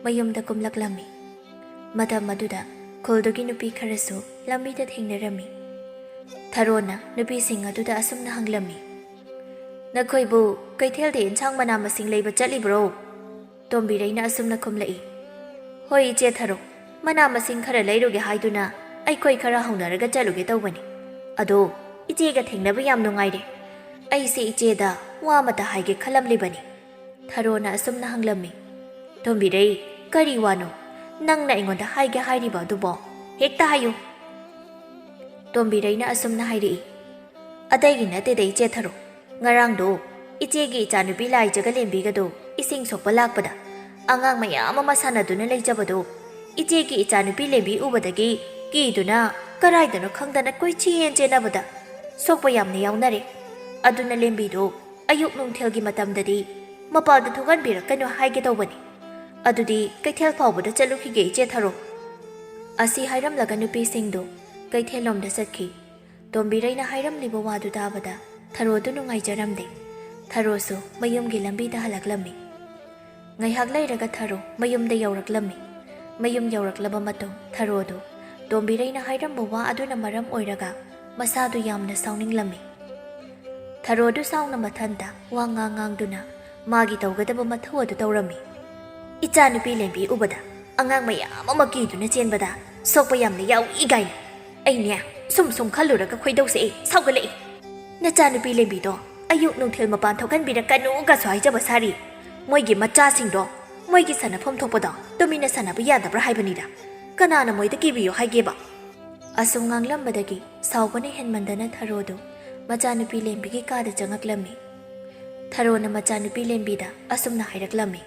ꯃꯌꯨꯝꯗ ꯀꯨꯝꯂꯛꯂꯝꯃꯤ꯫ ꯃꯇꯝ ꯑꯗꯨꯗ ꯈꯨꯜꯗꯨꯒꯤ ꯅꯨꯄꯤ ꯈꯔꯁꯨ ꯂꯝꯕꯤꯗ ꯊꯦꯡꯅꯔꯝꯃꯤ꯫ ꯊꯔꯣꯅ ꯅꯨꯄꯤꯁꯤꯡ ꯑꯗꯨꯗ ꯑꯁꯨꯝꯅ ꯍꯪꯂꯝꯃꯤ, "ꯅꯈꯣꯏꯕꯨ ꯀꯩꯊꯦꯜꯗ ꯏꯟꯁꯥꯡ ꯃꯅꯥ ꯃꯁꯤꯡ ꯂꯩꯕ ꯆꯠꯂꯤꯕ꯭ꯔꯣ?" ꯇꯣꯝꯕꯤꯔꯩꯅ ꯑꯁꯨꯝꯅ ꯈꯨꯝꯂꯛꯏ, "ꯍꯣꯏ, ꯏꯆꯦ ꯊꯔꯣ, ꯃꯅꯥ ꯃꯁꯤꯡ ꯈꯔ ꯂꯩꯔꯨꯒꯦ ꯍꯥꯏꯗꯨꯅ ꯑꯩꯈꯣꯏ ꯈꯔ ꯍꯧꯅꯔꯒ ꯆꯠꯂꯨꯒꯦ ꯇꯧꯕꯅꯤ꯫ ꯑꯗꯣ ꯏꯆꯦꯒ ꯊꯦꯡꯅꯕ ꯌꯥꯝ ꯅꯨꯡꯉꯥꯏꯔꯦ꯫ ꯑꯩꯁꯦ ꯏꯆꯦꯗ ꯋꯥ ꯑꯃꯇ ꯍꯥꯏꯒꯦ ꯈꯜꯂꯝꯂꯤꯕꯅꯤ꯫" ꯊꯔꯣꯅ ꯑꯁꯨꯝꯅ ꯍꯪꯂꯝꯃꯤ, "ꯇꯣꯝꯕꯤꯔꯩ, ꯀꯔꯤ ꯋꯥꯅꯣ ꯅꯪꯅ ꯑꯩꯉꯣꯟꯗ ꯍꯥꯏꯒꯦ ꯍꯥꯏꯔꯤꯕ ꯑꯗꯨꯕꯣ? ꯍꯦꯛꯇ ꯍꯥꯏꯌꯨ꯫" ꯇꯣꯝꯕꯤꯔꯩꯅ ꯑꯁꯨꯝꯅ ꯍꯥꯏꯔꯛꯏ, "ꯑꯇꯩꯒꯤ ꯅꯠꯇꯦꯗ, ꯏꯆꯦ ꯊꯔꯣ꯫ ꯉꯔꯥꯡꯗꯣ ꯏꯆꯦꯒꯤ ꯏꯆꯥꯅꯨꯄꯤ ꯂꯥꯏꯖꯒ ꯂꯦꯝꯕꯤꯒꯗꯣ ꯏꯁꯤꯡ ꯁꯣꯛꯄ ꯂꯥꯛꯄꯗ ꯑꯉꯥꯡ ꯃꯌꯥꯝ ꯑꯃ ꯁꯥꯟꯅꯗꯨꯅ ꯂꯩꯖꯕꯗꯣ ꯏꯆꯦꯒꯤ ꯏꯆꯥꯅꯨꯄꯤ ꯂꯦꯝꯕꯤ ꯎꯕꯗꯒꯤ ꯀꯤꯗꯨꯅ ꯀꯔꯥꯏꯗꯅꯣ ꯈꯪꯗꯅ ꯀꯣꯏꯆꯦꯟ ꯆꯦꯟꯅꯕꯗ ꯁꯣꯛꯄ ꯌꯥꯝꯅ ꯌꯥꯎꯅꯔꯦ꯫ ꯑꯗꯨꯅ ꯂꯦꯝꯕꯤꯗꯣ ꯑꯌꯨꯛ ꯅꯨꯡꯊꯤꯜꯒꯤ ꯃꯇꯝꯗꯗꯤ ꯃꯄꯥꯟꯗ ꯊꯣꯛꯍꯟꯕꯤꯔꯛꯀꯅꯨ ꯍꯥꯏꯒꯦ ꯇꯧꯕꯅꯤ꯫ ꯑꯗꯨꯗꯤ ꯀꯩꯊꯦꯜ ꯐꯥꯎꯕꯗ ꯆꯠꯂꯨꯈꯤꯒꯦ, ꯏꯆꯦ ꯊꯔꯣ꯫" ꯑꯁꯤ ꯍꯥꯏꯔꯝꯂꯒ ꯅꯨꯄꯤꯁꯤꯡꯗꯨ ꯀꯩꯊꯦꯜꯂꯣꯝꯗ ꯆꯠꯈꯤ꯫ ꯇꯣꯝꯕꯤꯔꯩꯅ ꯍꯥꯏꯔꯝꯂꯤꯕ ꯋꯥꯗꯨ ꯇꯥꯕꯗ ꯊꯔꯣꯗꯨ ꯅꯨꯡꯉꯥꯏꯖꯔꯝꯗꯦ꯫ ꯊꯔꯣꯁꯨ ꯃꯌꯨꯝꯒꯤ ꯂꯝꯕꯤꯗ ꯍꯜꯂꯛꯂꯝꯃꯤ꯫ ꯉꯥꯏꯍꯥꯛ ꯂꯩꯔꯒ ꯊꯔꯣ ꯃꯌꯨꯝꯗ ꯌꯧꯔꯛꯂꯝꯃꯤ꯫ ꯃꯌꯨꯝ ꯌꯧꯔꯛꯂꯕ ꯃꯇꯨꯡ ꯊꯔꯣꯗꯨ ꯇꯣꯝꯕꯤꯔꯩꯅ ꯍꯥꯏꯔꯝꯕ ꯋꯥ ꯑꯗꯨꯅ ꯃꯔꯝ ꯑꯣꯏꯔꯒ ꯃꯁꯥꯗꯨ ꯌꯥꯝꯅ ꯁꯥꯎꯅꯤꯡꯂꯝꯃꯤ꯫ ꯊꯔꯣꯗꯨ ꯁꯥꯎꯅ ꯃꯊꯟꯇ ꯋꯥ ꯉꯥꯡ ꯉꯥꯡꯗꯨꯅ ꯃꯥꯒꯤ ꯇꯧꯒꯗꯕ ꯃꯊꯧ ꯑꯗꯨ ꯇꯧꯔꯝꯃꯤ꯫ "ꯏꯆꯥꯅꯨꯄꯤ ꯂꯦꯝꯕꯤ ꯎꯕꯗ ꯑꯉꯥꯡ ꯃꯌꯥꯝ ꯑꯃ ꯀꯤꯗꯨꯅ ꯆꯦꯟꯕꯗ ꯁꯣꯛꯄ ꯌꯥꯝꯅ ꯌꯥꯎꯏ ꯀꯥꯏꯅ꯫ ꯑꯩꯅꯦ ꯁꯨꯝ ꯁꯨꯝ ꯈꯜꯂꯨꯔꯒ ꯈꯣꯏꯗꯧꯁꯦ ꯑꯩ ꯁꯥꯎꯒꯠꯂꯛꯏ꯫ ꯅꯆꯥꯅꯨꯄꯤ ꯂꯦꯝꯕꯤꯗꯣ ꯑꯌꯨꯛ ꯅꯨꯡꯊꯤꯜ ꯃꯄꯥꯟ ꯊꯣꯛꯍꯟꯕꯤꯔꯛꯀꯅꯨꯒꯁꯨ ꯍꯥꯏꯖꯕ ꯁꯥꯔꯤ꯫ ꯃꯣꯏꯒꯤ ꯃꯆꯥꯁꯤꯡꯗꯣ ꯃꯣꯏꯒꯤ ꯁꯥꯟꯅꯐꯝ ꯊꯣꯛꯄꯗꯣ ꯇꯨꯃꯤꯟꯅ ꯁꯥꯟꯅꯕ ꯌꯥꯗꯕ꯭ꯔꯥ ꯍꯥꯏꯕꯅꯤꯗ꯫ ꯀꯅꯥꯅ ꯃꯣꯏꯗ ꯀꯤꯕꯤꯌꯨ ꯍꯥꯏꯒꯦꯕ?" ꯑꯁꯨꯝ ꯉꯥꯡꯂꯝꯕꯗꯒꯤ ꯁꯥꯎꯕꯅ ꯍꯦꯟꯃꯟꯗꯅ ꯊꯔꯣꯗꯨ ꯃꯆꯥꯅꯨꯄꯤ ꯂꯦꯝꯕꯤꯒꯤ ꯀꯥꯗ ꯆꯪꯉꯛꯂꯝꯃꯤ꯫ ꯊꯔꯣꯅ ꯃꯆꯥꯅꯨꯄꯤ ꯂꯦꯝꯕꯤꯗ ꯑꯁꯨꯝꯅ ꯍꯥꯏꯔꯛꯂꯝꯃꯤ꯫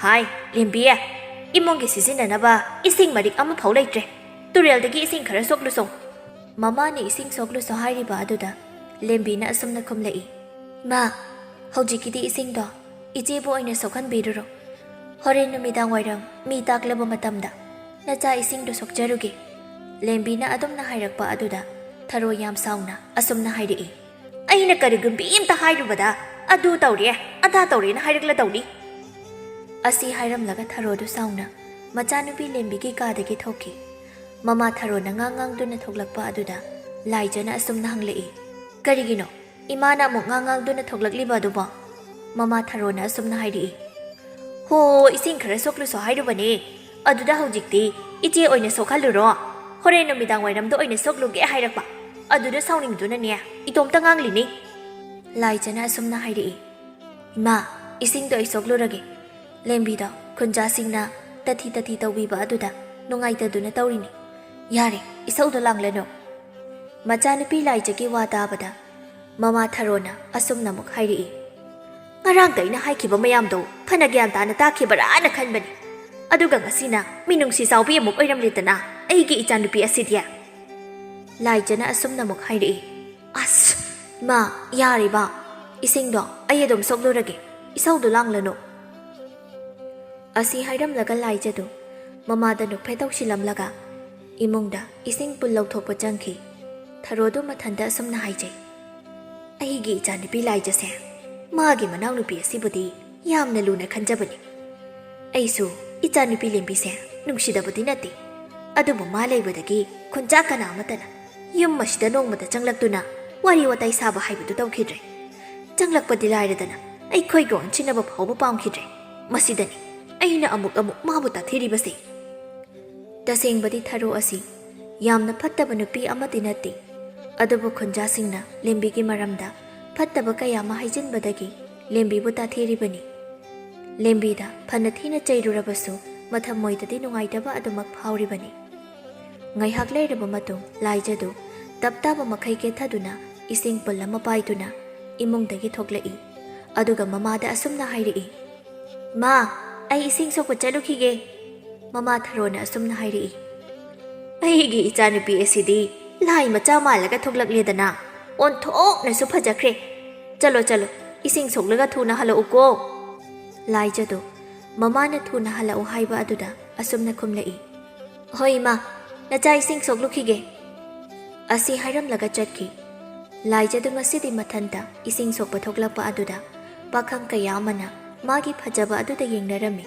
"ꯍꯥꯏ, ꯂꯦꯝꯕꯤ, ꯏꯃꯨꯡꯒꯤ ꯁꯤꯖꯤꯟꯅꯅꯕ ꯏꯁꯤꯡ ꯃꯔꯤꯛ ꯑꯃꯐꯥꯎ ꯂꯩꯇ꯭ꯔꯦ꯫ ꯇꯨꯔꯦꯜꯗꯒꯤ ꯏꯁꯤꯡ ꯈꯔ ꯁꯣꯛꯂꯨꯁꯣ꯫" ꯃꯃꯥꯅ ꯏꯁꯤꯡ ꯁꯣꯛꯂꯨꯁꯣ ꯍꯥꯏꯔꯤꯕ ꯑꯗꯨꯗ ꯂꯦꯝꯕꯤꯅ ꯑꯁꯨꯝꯅ ꯈꯨꯝꯂꯛꯏ꯫ "ꯏꯃꯥ, ꯍꯧꯖꯤꯛꯀꯤꯗꯤ ꯏꯁꯤꯡꯗꯣ ꯏꯆꯦꯕꯨ ꯑꯣꯏꯅ ꯁꯣꯛꯍꯟꯕꯤꯔꯨꯔꯣ꯫ ꯍꯣꯔꯦꯟ ꯅꯨꯃꯤꯗꯥꯡ ꯋꯥꯏꯔꯝ ꯃꯤ ꯇꯥꯛꯂꯕ ꯃꯇꯝꯗ ꯅꯆꯥ ꯏꯁꯤꯡꯗꯣ ꯁꯣꯛꯆꯔꯨꯒꯦ꯫" ꯂꯦꯝꯕꯤꯅ ꯑꯗꯨꯝꯅ ꯍꯥꯏꯔꯛꯄ ꯑꯗꯨꯗ ꯊꯔꯣ ꯌꯥꯝ ꯁꯥꯎꯅ ꯑꯁꯨꯝꯅ ꯍꯥꯏꯔꯛꯏ꯫ "ꯑꯩꯅ ꯀꯔꯤꯒꯨꯝꯕꯤ ꯑꯝꯇ ꯍꯥꯏꯔꯨꯕꯗ ꯑꯗꯨ ꯇꯧꯔꯦ, ꯑꯗꯥ ꯇꯧꯔꯦꯅ ꯍꯥꯏꯔꯛꯂꯗꯧꯅꯤ꯫" ꯑꯁꯤ ꯍꯥꯏꯔꯝꯂꯒ ꯊꯔꯣꯗꯨ ꯁꯥꯎꯅ ꯃꯆꯥꯅꯨꯄꯤ ꯂꯦꯝꯕꯤꯒꯤ ꯀꯥꯗꯒꯤ ꯊꯣꯛꯈꯤ꯫ ꯃꯃꯥ ꯊꯔꯣꯅ ꯉꯥꯡ ꯉꯥꯡꯗꯨꯅ ꯊꯣꯛꯂꯛꯄ ꯑꯗꯨꯗ ꯂꯥꯏꯖꯅ ꯑꯁꯨꯝꯅ ꯍꯪꯂꯛꯏ꯫ "ꯀꯔꯤꯒꯤꯅꯣ ꯏꯃꯥꯅ ꯑꯃꯨꯛ ꯉꯥꯡ ꯉꯥꯡꯗꯨꯅ ꯊꯣꯛꯂꯛꯂꯤꯕ ꯑꯗꯨꯕꯣ?" ꯃꯃꯥ ꯊꯔꯣꯅ ꯑꯁꯨꯝꯅ ꯍꯥꯏꯔꯛꯏ꯫ "ꯍꯣ, ꯏꯁꯤꯡ ꯈꯔ ꯁꯣꯛꯂꯨꯁꯣ ꯍꯥꯏꯔꯨꯕꯅꯦ꯫ ꯑꯗꯨꯗ ꯍꯧꯖꯤꯛꯇꯤ ꯏꯆꯦ ꯑꯣꯏꯅ ꯁꯣꯛꯍꯜꯂꯨꯔꯣ꯫ ꯍꯣꯔꯦꯟ ꯅꯨꯃꯤꯗꯥꯡ ꯋꯥꯏꯔꯝꯗ ꯑꯣꯏꯅ ꯁꯣꯛꯂꯨꯒꯦ ꯍꯥꯏꯔꯛꯄ꯫ ꯑꯗꯨꯗ ꯁꯥꯎꯅꯤꯡꯗꯨꯅꯅꯦ ꯏꯇꯣꯝꯇ ꯉꯥꯡꯂꯤꯅꯤ꯫" ꯂꯥꯏꯖꯅ ꯑꯁꯨꯝꯅ ꯍꯥꯏꯔꯛꯏ꯫ "ꯏꯃꯥ, ꯏꯁꯤꯡꯗꯣ ꯑꯩ ꯁꯣꯛꯂꯨꯔꯒꯦ꯫ ꯂꯦꯝꯕꯤꯗꯣ ꯈꯨꯟꯖꯥꯁꯤꯡꯅ ꯇꯊꯤ ꯇꯊꯤ ꯇꯧꯕꯤꯕ ꯑꯗꯨꯗ ꯅꯨꯡꯉꯥꯏꯇꯗꯨꯅ ꯇꯧꯔꯤꯅꯤ꯫ ꯌꯥꯔꯦ, ꯏꯁꯧꯗꯣ ꯂꯥꯡꯂꯅꯨ꯫" ꯃꯆꯥꯅꯨꯄꯤ ꯂꯥꯏꯖꯒꯤ ꯋꯥ ꯇꯥꯕꯗ ꯃꯃꯥ ꯊꯔꯣꯅ ꯑꯁꯨꯝꯅ ꯑꯃꯨꯛ ꯍꯥꯏꯔꯛꯏ꯫ "ꯉꯔꯥꯡꯗ ꯑꯩꯅ ꯍꯥꯏꯈꯤꯕ ꯃꯌꯥꯝꯗꯣ ꯐꯅ ꯒ꯭ꯌꯥꯟ ꯇꯥꯅ ꯇꯥꯈꯤꯕ꯭ꯔꯥꯅ ꯈꯟꯕꯅꯤ꯫ ꯑꯗꯨꯒ ꯉꯁꯤꯅ ꯃꯤꯅꯨꯡꯁꯤ ꯆꯥꯎꯕꯤ ꯑꯃꯨꯛ ꯑꯣꯏꯔꯝꯂꯦꯗꯅ ꯑꯩꯒꯤ ꯏꯆꯥꯅꯨꯄꯤ ꯑꯁꯤꯗꯤ꯫" ꯂꯥꯏꯖꯅ ꯑꯁꯨꯝꯅ ꯑꯃꯨꯛ ꯍꯥꯏꯔꯛꯏ꯫ "ꯑꯁ, ꯏꯃꯥ, ꯌꯥꯔꯦꯕ꯫ ꯏꯁꯤꯡꯗꯣ ꯑꯩ ꯑꯗꯨꯝ ꯁꯣꯛꯂꯨꯔꯒꯦ꯫ ꯏꯁꯧꯗꯣ ꯂꯥꯡꯂꯅꯨ꯫" ꯑꯁꯤ ꯍꯥꯏꯔꯝꯂꯒ ꯂꯥꯏꯖꯗꯨ ꯃꯃꯥꯗ ꯅꯣꯛꯐꯦꯠ ꯇꯧꯁꯤꯜꯂꯝꯂꯒ ꯏꯃꯨꯡꯗ ꯏꯁꯤꯡ ꯄꯨꯜ ꯂꯧꯊꯣꯛꯄ ꯆꯪꯈꯤ꯫ ꯊꯔꯣꯗꯨ ꯃꯊꯟꯇ ꯑꯁꯨꯝꯅ ꯍꯥꯏꯖꯩ꯫ ꯑꯩꯒꯤ ꯏꯆꯥꯅꯨꯄꯤ ꯂꯥꯏꯖꯁꯦ ꯃꯥꯒꯤ ꯃꯅꯥꯎꯅꯨꯄꯤ ꯑꯁꯤꯕꯨꯗꯤ ꯌꯥꯝꯅ ꯂꯨꯅ ꯈꯟꯖꯕꯅꯤ꯫ ꯑꯩꯁꯨ ꯏꯆꯥꯅꯨꯄꯤ ꯂꯦꯝꯕꯤꯁꯦ ꯅꯨꯡꯁꯤꯗꯕꯗꯤ ꯅꯠꯇꯦ, ꯑꯗꯨꯕꯨ ꯃꯥ ꯂꯩꯕꯗꯒꯤ ꯈꯨꯟꯖꯥ ꯀꯅꯥ ꯑꯃꯠꯇꯅ ꯌꯨꯝ ꯑꯁꯤꯗ ꯅꯣꯡꯃꯇ ꯆꯪꯂꯛꯇꯨꯅ ꯋꯥꯔꯤ ꯋꯥꯇꯥꯏ ꯁꯥꯕ ꯍꯥꯏꯕꯗꯨ ꯇꯧꯈꯤꯗ꯭ꯔꯦ꯫ ꯆꯪꯂꯛꯄꯗꯤ ꯂꯥꯏꯔꯗꯅ ꯑꯩꯈꯣꯏꯒ ꯑꯣꯟꯁꯤꯟꯅꯕ ꯐꯥꯎꯕ ꯄꯥꯝꯈꯤꯗ꯭ꯔꯦ꯫ ꯃꯁꯤꯗꯅꯤ ꯑꯩꯅ ꯑꯃꯨꯛ ꯑꯃꯨꯛ ꯃꯥꯕꯨ ꯇꯥꯊꯤꯔꯤꯕꯁꯦ꯫ ꯇꯁꯦꯡꯕꯗꯤ ꯊꯔꯣ ꯑꯁꯤ ꯌꯥꯝꯅ ꯐꯠꯇꯕ ꯅꯨꯄꯤ ꯑꯃꯗꯤ ꯅꯠꯇꯦ, ꯑꯗꯨꯕꯨ ꯈꯨꯟꯖꯥꯁꯤꯡꯅ ꯂꯦꯝꯕꯤꯒꯤ ꯃꯔꯝꯗ ꯐꯠꯇꯕ ꯀꯌꯥ ꯑꯃ ꯍꯥꯏꯖꯤꯟꯕꯗꯒꯤ ꯂꯦꯝꯕꯤꯕꯨ ꯇꯥꯊꯤꯔꯤꯕꯅꯤ꯫ ꯂꯦꯝꯕꯤꯗ ꯐꯅ ꯊꯤꯅ ꯆꯩꯔꯨꯔꯕꯁꯨ ꯃꯊꯃꯣꯏꯗꯗꯤ ꯅꯨꯡꯉꯥꯏꯇꯕ ꯑꯗꯨꯃꯛ ꯐꯥꯎꯔꯤꯕꯅꯤ꯫ ꯉꯥꯏꯍꯥꯛ ꯂꯩꯔꯕ ꯃꯇꯨꯡ ꯂꯥꯏꯖꯗꯨ ꯇꯞ ꯇꯥꯕ ꯃꯈꯩ ꯀꯦꯊꯗꯨꯅ ꯏꯁꯤꯡ ꯄꯨꯜ ꯑꯃ ꯄꯥꯏꯗꯨꯅ ꯏꯃꯨꯡꯗꯒꯤ ꯊꯣꯛꯂꯛꯏ꯫ ꯑꯗꯨꯒ ꯃꯃꯥꯗ ꯑꯁꯨꯝꯅ ꯍꯥꯏꯔꯛꯏ, "ꯃꯥ, ꯑꯩ ꯏꯁꯤꯡ ꯁꯣꯛꯄ ꯆꯠꯂꯨꯈꯤꯒꯦ꯫" ꯃꯃꯥ ꯊꯔꯣꯅ ꯑꯁꯨꯝꯅ ꯍꯥꯏꯔꯛꯏ, "ꯑꯩꯒꯤ ꯏꯆꯥꯅꯨꯄꯤ ꯑꯁꯤꯗꯤ ꯂꯥꯏ ꯃꯆꯥ ꯃꯥꯜꯂꯒ ꯊꯣꯛꯂꯛꯂꯦꯗꯅ, ꯑꯣꯟꯊꯣꯛꯅꯁꯨ ꯐꯖꯈ꯭ꯔꯦ꯫ ꯆꯠꯂꯣ ꯆꯠꯂꯣ, ꯏꯁꯤꯡ ꯁꯣꯛꯂꯒ ꯊꯨꯅ ꯍꯜꯂꯛꯎꯀꯣ꯫" ꯂꯥꯏꯖꯗꯨ ꯃꯃꯥꯅ ꯊꯨꯅ ꯍꯜꯂꯛꯎ ꯍꯥꯏꯕ ꯑꯗꯨꯗ ꯑꯁꯨꯝꯅ ꯈꯨꯝꯂꯛꯏ, "ꯍꯣꯏ ꯏꯃꯥ, ꯅꯆꯥ ꯏꯁꯤꯡ ꯁꯣꯛꯂꯨꯈꯤꯒꯦ꯫" ꯑꯁꯤ ꯍꯥꯏꯔꯝꯂꯒ ꯆꯠꯈꯤ꯫ ꯂꯥꯏꯖꯗꯨ ꯉꯁꯤꯗꯤ ꯃꯊꯟꯇ ꯏꯁꯤꯡ ꯁꯣꯛꯄ ꯊꯣꯛꯂꯛꯄ ꯑꯗꯨꯗ ꯄꯥꯈꯪ ꯀꯌꯥ ꯑꯃꯅ ꯃꯥꯒꯤ ꯐꯖꯕ ꯑꯗꯨꯗ ꯌꯦꯡꯅꯔꯝꯃꯤ꯫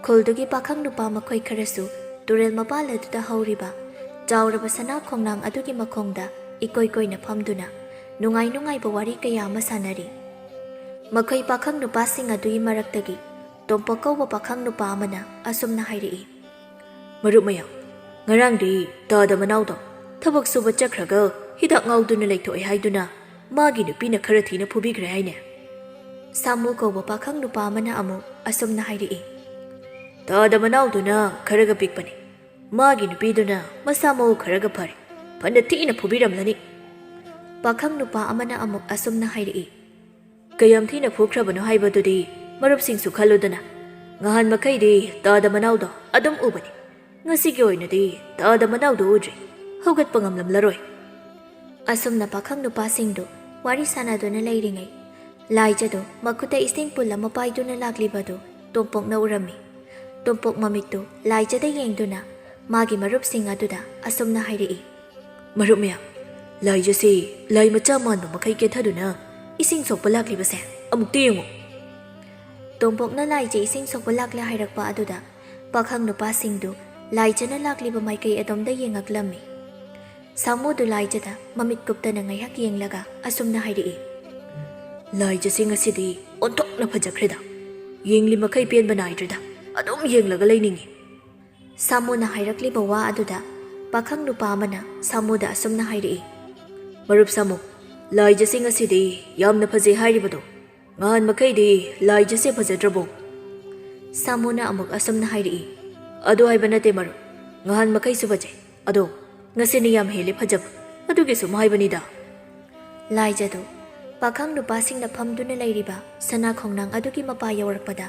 ꯈꯨꯜꯗꯨꯒꯤ ꯄꯥꯈꯪ ꯅꯨꯄꯥ ꯃꯈꯣꯏ ꯈꯔꯁꯨ ꯇꯨꯔꯦꯜ ꯃꯄꯥꯜ ꯑꯗꯨꯗ ꯍꯧꯔꯤꯕ ꯆꯥꯎꯔꯕ ꯁꯅꯥ ꯈꯣꯡꯅꯥꯡ ꯑꯗꯨꯒꯤ ꯃꯈꯣꯡꯗ ꯏꯀꯣꯏ ꯀꯣꯏꯅ ꯐꯝꯗꯨꯅ ꯅꯨꯡꯉꯥꯏ ꯅꯨꯡꯉꯥꯏꯕ ꯋꯥꯔꯤ ꯀꯌꯥ ꯑꯃ ꯁꯥꯟꯅꯔꯤ꯫ ꯃꯈꯣꯏ ꯄꯥꯈꯪ ꯅꯨꯄꯥꯁꯤꯡ ꯑꯗꯨꯒꯤ ꯃꯔꯛꯇꯒꯤ ꯇꯣꯝꯄꯣꯛ ꯀꯧꯕ ꯄꯥꯈꯪ ꯅꯨꯄꯥ ꯑꯃꯅ ꯑꯁꯨꯝꯅ ꯍꯥꯏꯔꯛꯏ, "ꯃꯔꯨꯞ ꯃꯌꯥꯝ, ꯉꯔꯥꯡꯗꯤ ꯇꯥꯗ ꯃꯅꯥꯎꯗꯣ ꯊꯕꯛ ꯁꯨꯕ ꯆꯠꯈ꯭ꯔꯒ ꯍꯤꯗꯥꯛ ꯉꯥꯎꯗꯨꯅ ꯂꯩꯊꯣꯛꯑꯦ ꯍꯥꯏꯗꯨꯅ ꯃꯥꯒꯤ ꯅꯨꯄꯤꯅ ꯈꯔ ꯊꯤꯅ ꯐꯨꯕꯤꯈ꯭ꯔꯦ ꯍꯥꯏꯅꯦ?" ꯁꯥꯃꯨ ꯀꯧꯕ ꯄꯥꯈꯪ ꯅꯨꯄꯥ ꯑꯃꯅ ꯑꯃꯨꯛ ꯑꯁꯨꯝꯅ ꯍꯥꯏꯔꯛꯏ, "ꯇꯥꯗ ꯃꯅꯥꯎꯗꯨꯅ ꯈꯔꯒ ꯄꯤꯛꯄꯅꯤ, ꯃꯥꯒꯤ ꯅꯨꯄꯤꯗꯨꯅ ꯃꯁꯥ ꯃꯎ ꯈꯔꯒ ꯐꯔꯦ, ꯐꯅ ꯊꯤꯅ ꯐꯨꯕꯤꯔꯝꯂꯅꯤ꯫" ꯄꯥꯈꯪ ꯅꯨꯄꯥ ꯑꯃꯅ ꯑꯃꯨꯛ ꯑꯁꯨꯝꯅ ꯍꯥꯏꯔꯛꯏ, "ꯀꯌꯥꯝ ꯊꯤꯅ ꯐꯨꯈ꯭ꯔꯕꯅꯣ ꯍꯥꯏꯕꯗꯨꯗꯤ ꯃꯔꯨꯞꯁꯤꯡꯁꯨ ꯈꯜꯂꯨꯗꯅ꯫ ꯉꯍꯥꯟ ꯃꯈꯩꯗꯤ ꯇꯥꯗ ꯃꯅꯥꯎꯗꯣ ꯑꯗꯨꯝ ꯎꯕꯅꯤ, ꯉꯁꯤꯒꯤ ꯑꯣꯏꯅꯗꯤ ꯇꯥꯗ ꯃꯅꯥꯎꯗꯣ ꯎꯗ꯭ꯔꯤ, ꯍꯧꯒꯠꯄ ꯉꯝꯂꯝꯂꯔꯣꯏ꯫" ꯑꯁꯨꯝꯅ ꯄꯥꯈꯪ ꯅꯨꯄꯥꯁꯤꯡꯗꯨ ꯋꯥꯔꯤ ꯁꯥꯟꯅꯗꯨꯅ ꯂꯩꯔꯤꯉꯩ, ꯂꯥꯏꯖꯗꯨ ꯃꯈꯨꯠꯇ ꯏꯁꯤꯡ ꯄꯨꯜ ꯑꯃ ꯄꯥꯏꯗꯨꯅ ꯂꯥꯛꯂꯤꯕꯗꯨ ꯇꯣꯝꯄꯣꯛꯅ ꯎꯔꯝꯃꯤ꯫ ꯇꯣꯝꯄꯣꯛ ꯃꯃꯤꯠꯇꯨ ꯂꯥꯏꯖꯗ ꯌꯦꯡꯗꯨꯅ ꯃꯥꯒꯤ ꯃꯔꯨꯞꯁꯤꯡ ꯑꯗꯨꯗ ꯑꯁꯨꯝꯅ ꯍꯥꯏꯔꯛꯏ, "ꯃꯔꯨꯞ ꯃꯌꯥꯝ, "ꯂꯥꯏꯖꯁꯤ ꯂꯥꯏ ꯃꯆꯥ ꯃꯥꯟꯕ ꯃꯈꯩ ꯀꯦꯊꯗꯨꯅ ꯏꯁꯤꯡ ꯁꯣꯛꯄ ꯂꯥꯛꯂꯤꯕꯁꯦ ꯑꯃꯨꯛꯇ ꯌꯦꯡꯉꯨ!" ꯇꯣꯝꯄꯣꯛꯅ ꯂꯥꯏꯖ ꯏꯁꯤꯡ ꯁꯣꯛꯄ ꯂꯥꯛꯂꯦ ꯍꯥꯏꯔꯛꯄ ꯑꯗꯨꯗ ꯄꯥꯈꯪ ꯅꯨꯄꯥꯁꯤꯡꯗꯨ ꯂꯥꯏꯖꯅ ꯂꯥꯛꯂꯤꯕ ꯃꯥꯏꯀꯩ ꯑꯗꯣꯝꯗ ꯌꯦꯡꯉꯛꯂꯝꯃꯤ꯫ ꯁꯥꯃꯨꯗꯨ ꯂꯥꯏꯖꯗ ꯃꯃꯤꯠ ꯀꯨꯞꯇꯅ ꯉꯥꯏꯍꯥꯛ ꯌꯦꯡꯂꯒ ꯑꯁꯨꯝꯅ ꯍꯥꯏꯔꯛꯏ, "ꯂꯥꯏꯖꯁꯤ ꯉꯁꯤꯗꯤ ꯑꯣꯟꯊꯣꯛꯅ ꯐꯖꯈ꯭ꯔꯦꯗ꯫ ꯌꯦꯡꯂꯤ ꯃꯈꯩ ꯄꯦꯟꯕ ꯅꯥꯏꯗ꯭ꯔꯦꯗ꯫ ꯑꯗꯨꯝ ꯌꯦꯡꯂꯒ ꯂꯩꯅꯤꯡꯏ꯫" ꯁꯥꯃꯨꯅ ꯍꯥꯏꯔꯛꯂꯤꯕ ꯋꯥ ꯑꯗꯨꯗ ꯄꯥꯈꯪ ꯅꯨꯄꯥ ꯑꯃꯅ ꯁꯥꯃꯨꯗ ꯑꯁꯨꯝꯅ ꯍꯥꯏꯔꯛꯏ, "ꯃꯔꯨꯞ ꯁꯥꯃꯨ, ꯂꯥꯏꯖꯁꯤ ꯉꯁꯤꯗꯤ ꯌꯥꯝꯅ ꯐꯖꯩ ꯍꯥꯏꯔꯤꯕꯗꯣ, ꯉꯍꯥꯟ ꯃꯈꯩꯗꯤ ꯂꯥꯏꯖꯁꯦ ꯐꯖꯗ꯭ꯔꯕꯣ?" ꯁꯥꯃꯨꯅ ꯑꯃꯨꯛ ꯑꯁꯨꯝꯅ ꯍꯥꯏꯔꯛꯏ, "ꯑꯗꯨ ꯍꯥꯏꯕ ꯅꯠꯇꯦ ꯃꯔꯨꯞ, ꯉꯍꯥꯟ ꯃꯈꯩꯁꯨ ꯐꯖꯩ, ꯑꯗꯣ ꯉꯁꯤꯅ ꯌꯥꯝ ꯍꯦꯜꯂꯦ ꯐꯖꯕ, ꯑꯗꯨꯒꯤ ꯁꯨꯝ ꯍꯥꯏꯕꯅꯤꯗ꯫" ꯂꯥꯏꯖꯗꯨ ꯄꯥꯈꯪ ꯅꯨꯄꯥꯁꯤꯡꯅ ꯐꯝꯗꯨꯅ ꯂꯩꯔꯤꯕ ꯁꯅꯥ ꯈꯣꯡꯅꯥꯡ ꯑꯗꯨꯒꯤ ꯃꯄꯥ ꯌꯧꯔꯛꯄꯗ,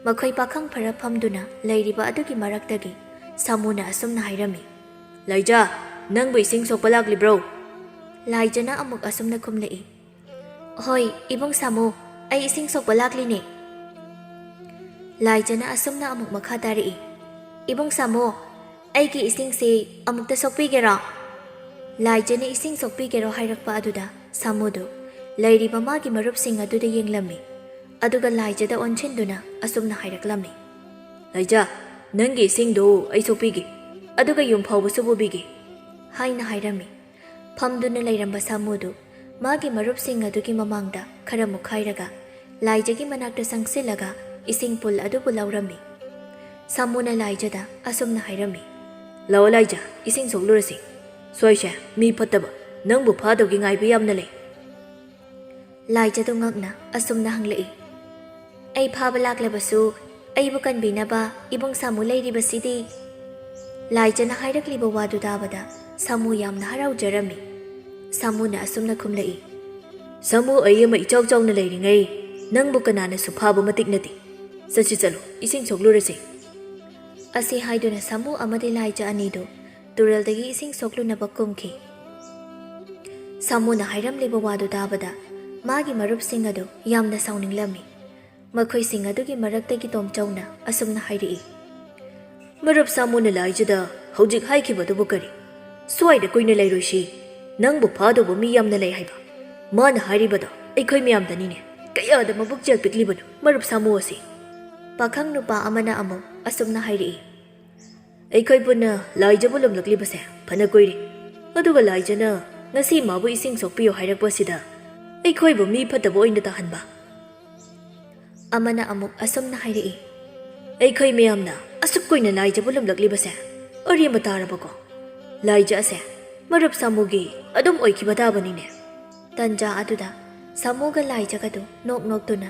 ꯃꯈꯣꯏ ꯄꯥꯈꯪ ꯐꯔ ꯐꯝꯗꯨꯅ ꯂꯩꯔꯤꯕ ꯑꯗꯨꯒꯤ ꯃꯔꯛꯇꯒꯤ ꯁꯥꯃꯨꯅ ꯑꯁꯨꯝꯅ ꯍꯥꯏꯔꯝꯃꯤ, "ꯂꯥꯏꯖ, ꯅꯪꯕꯨ ꯏꯁꯤꯡ ꯁꯣꯛꯄ ꯂꯥꯛꯂꯤꯕ꯭ꯔꯣ?" ꯂꯥꯏꯖꯅ ꯑꯃꯨꯛ ꯑꯁꯨꯝꯅ ꯈꯨꯝꯂꯛꯏ, "ꯍꯣꯏ, ꯏꯕꯨꯡ ꯁꯥꯃꯨ, ꯑꯩ ꯏꯁꯤꯡ ꯁꯣꯛꯄ ꯂꯥꯛꯂꯤꯅꯦ꯫" ꯂꯥꯏꯖꯅ ꯑꯁꯨꯝꯅ ꯑꯃꯨꯛ ꯃꯈꯥ ꯇꯥꯔꯛꯏ, "ꯏꯕꯨꯡ ꯁꯥꯃꯨ, ꯑꯩꯒꯤ ꯏꯁꯤꯡꯁꯤ ꯑꯃꯨꯛꯇ ꯁꯣꯛꯄꯤꯒꯦꯔꯣ?" ꯂꯥꯏꯖꯅ ꯏꯁꯤꯡ ꯁꯣꯛꯄꯤꯒꯦꯔꯣ ꯍꯥꯏꯔꯛꯄ ꯑꯗꯨꯗ ꯁꯥꯃꯨꯗꯨ ꯂꯩꯔꯤꯕ ꯃꯥꯒꯤ ꯃꯔꯨꯞꯁꯤꯡ ꯑꯗꯨꯗ ꯌꯦꯡꯂꯝꯃꯤ, ꯑꯗꯨꯒ ꯂꯥꯏꯖꯗ ꯑꯣꯟꯁꯤꯟꯗꯨꯅ ꯑꯁꯨꯝꯅ ꯍꯥꯏꯔꯛꯂꯝꯃꯤ, "ꯂꯥꯏꯖ, ꯅꯪꯒꯤ ꯏꯁꯤꯡꯗꯨ ꯑꯩ ꯁꯣꯛꯄꯤꯒꯦ, ꯑꯗꯨꯒ ꯌꯨꯝ ꯐꯥꯎꯕꯁꯨ ꯄꯨꯕꯤꯒꯦ," ꯍꯥꯏꯅ ꯍꯥꯏꯔꯝꯃꯤ꯫ ꯐꯝꯗꯨꯅ ꯂꯩꯔꯝꯕ ꯁꯥꯃꯨꯗꯨ ꯃꯥꯒꯤ ꯃꯔꯨꯞꯁꯤꯡ ꯑꯗꯨꯒꯤ ꯃꯃꯥꯡꯗ ꯈꯔ ꯃꯨꯛꯈꯥꯏꯔꯒ ꯂꯥꯏꯖꯒꯤ ꯃꯅꯥꯛꯇ ꯆꯪꯁꯤꯜꯂꯒ ꯏꯁꯤꯡ ꯄꯨꯜ ꯑꯗꯨꯕꯨ ꯂꯧꯔꯝꯃꯤ꯫ ꯁꯥꯃꯨꯅ ꯂꯥꯏꯖꯗ ꯑꯁꯨꯝꯅ ꯍꯥꯏꯔꯝꯃꯤ, "ꯂꯥꯛꯑꯣ ꯂꯥꯏꯖ, ꯏꯁꯤꯡ ꯁꯣꯛꯂꯨꯔꯁꯤ꯫ ꯁ꯭ꯋꯥꯏꯁꯦ ꯃꯤ ꯐꯠꯇꯕ ꯅꯪꯕꯨ ꯐꯥꯗꯧꯒꯤ ꯉꯥꯏꯕ ꯌꯥꯝꯅ ꯂꯩ꯫" ꯂꯥꯏꯖꯗꯨ ꯉꯛꯅ ꯑꯁꯨꯝꯅ ꯍꯪꯂꯛꯏ, "ꯑꯩ ꯐꯥꯕ ꯂꯥꯛꯂꯕꯁꯨ ꯑꯩꯕꯨ ꯀꯟꯕꯤꯅꯕ ꯏꯕꯨꯡ ꯁꯥꯃꯨ ꯂꯩꯔꯤꯕꯁꯤꯗꯤ?" ꯂꯥꯏꯖꯅ ꯍꯥꯏꯔꯛꯂꯤꯕ ꯋꯥꯗꯨ ꯇꯥꯕꯗ ꯁꯥꯃꯨ ꯌꯥꯝꯅ ꯍꯔꯥꯎꯖꯔꯝꯃꯤ꯫ ꯁꯥꯃꯨꯅ ꯑꯁꯨꯝꯅ ꯈꯨꯝꯂꯛꯏ, "ꯁꯥꯃꯨ ꯑꯩ ꯑꯃ ꯏꯆꯥꯎ ꯆꯥꯎꯅ ꯂꯩꯔꯤꯉꯩ ꯅꯪꯕꯨ ꯀꯅꯥꯅꯁꯨ ꯐꯥꯕ ꯃꯇꯤꯛ ꯅꯠꯇꯦ꯫ ꯆꯠꯁꯤ ꯆꯠꯂꯨ, ꯏꯁꯤꯡ ꯁꯣꯛꯂꯨꯔꯁꯤ꯫" ꯑꯁꯤ ꯍꯥꯏꯗꯨꯅ ꯁꯥꯃꯨ ꯑꯃꯗꯤ ꯂꯥꯏꯖ ꯑꯅꯤꯗꯨ ꯇꯨꯔꯦꯜꯗꯒꯤ ꯏꯁꯤꯡ ꯁꯣꯛꯂꯨꯅꯕ ꯀꯨꯝꯈꯤ꯫ ꯁꯥꯃꯨꯅ ꯍꯥꯏꯔꯝꯂꯤꯕ ꯋꯥꯗꯨ ꯇꯥꯕꯗ ꯃꯥꯒꯤ ꯃꯔꯨꯞꯁꯤꯡ ꯑꯗꯨ ꯌꯥꯝꯅ ꯁꯥꯎꯅꯤꯡꯂꯝꯃꯤ꯫ ꯃꯈꯣꯏꯁꯤꯡ ꯑꯗꯨꯒꯤ ꯃꯔꯛꯇꯒꯤ ꯇꯣꯝꯆꯧꯅ ꯑꯁꯨꯝꯅ ꯍꯥꯏꯔꯛꯏ, "ꯃꯔꯨꯞ ꯁꯥꯃꯨꯅ ꯂꯥꯏꯖꯗ ꯍꯧꯖꯤꯛ ꯍꯥꯏꯈꯤꯕꯗꯨꯕꯨ ꯀꯔꯤ? ꯁ꯭ꯋꯥꯏꯗ ꯀꯨꯏꯅ ꯂꯩꯔꯣꯏꯁꯤ꯫ "ꯅꯪꯕꯨ ꯐꯥꯗꯧꯕ ꯃꯤ ꯌꯥꯝꯅ ꯂꯩ ꯍꯥꯏꯕ꯫ ꯃꯥꯅ ꯍꯥꯏꯔꯤꯕꯗꯣ ꯑꯩꯈꯣꯏ ꯃꯌꯥꯝꯗꯅꯤꯅꯦ꯫ ꯀꯌꯥꯗ ꯃꯕꯨꯛ ꯆꯦꯜ ꯄꯤꯛꯂꯤꯕꯅꯣ ꯃꯔꯨꯞ ꯁꯥꯃꯨ ꯑꯁꯤ!" ꯄꯥꯈꯪ ꯅꯨꯄꯥ ꯑꯃꯅ ꯑꯃꯨꯛ ꯑꯁꯨꯝꯅ ꯍꯥꯏꯔꯛꯏ, "ꯑꯩꯈꯣꯏ ꯄꯨꯟꯅ ꯂꯥꯏꯖꯕꯨ ꯂꯨꯝꯂꯛꯂꯤꯕꯁꯦ ꯐꯅ ꯀꯨꯏꯔꯦ꯫ ꯑꯗꯨꯒ ꯂꯥꯏꯖꯅ ꯉꯁꯤ ꯃꯥꯕꯨ ꯏꯁꯤꯡ ꯁꯣꯛꯄꯤꯌꯨ ꯍꯥꯏꯔꯛꯄꯁꯤꯗ ꯑꯩꯈꯣꯏꯕꯨ ꯃꯤ ꯐꯠꯇꯕ ꯑꯣꯏꯅ ꯇꯥꯍꯟꯕ?" ꯑꯃꯅ ꯑꯃꯨꯛ ꯑꯁꯨꯝꯅ ꯍꯥꯏꯔꯛꯏ, "ꯑꯩꯈꯣꯏ ꯃꯌꯥꯝꯅ ꯑꯁꯨꯛ ꯀꯨꯏꯅ ꯂꯥꯏꯖꯕꯨ ꯂꯨꯝꯂꯛꯂꯤꯕꯁꯦ ꯑꯔꯦꯝꯕ ꯇꯥꯔꯕꯀꯣ? ꯂꯥꯏꯖ ꯑꯁꯦ ꯃꯔꯨꯞ ꯁꯥꯃꯨꯒꯤ ꯑꯗꯨꯝ ꯑꯣꯏꯈꯤꯕ ꯇꯥꯕꯅꯤꯅꯦ?" ꯇꯟꯖꯥ ꯑꯗꯨꯗ ꯁꯥꯃꯨꯒ ꯂꯥꯏꯖꯒꯗꯨ ꯅꯣꯛ ꯅꯣꯛꯇꯨꯅ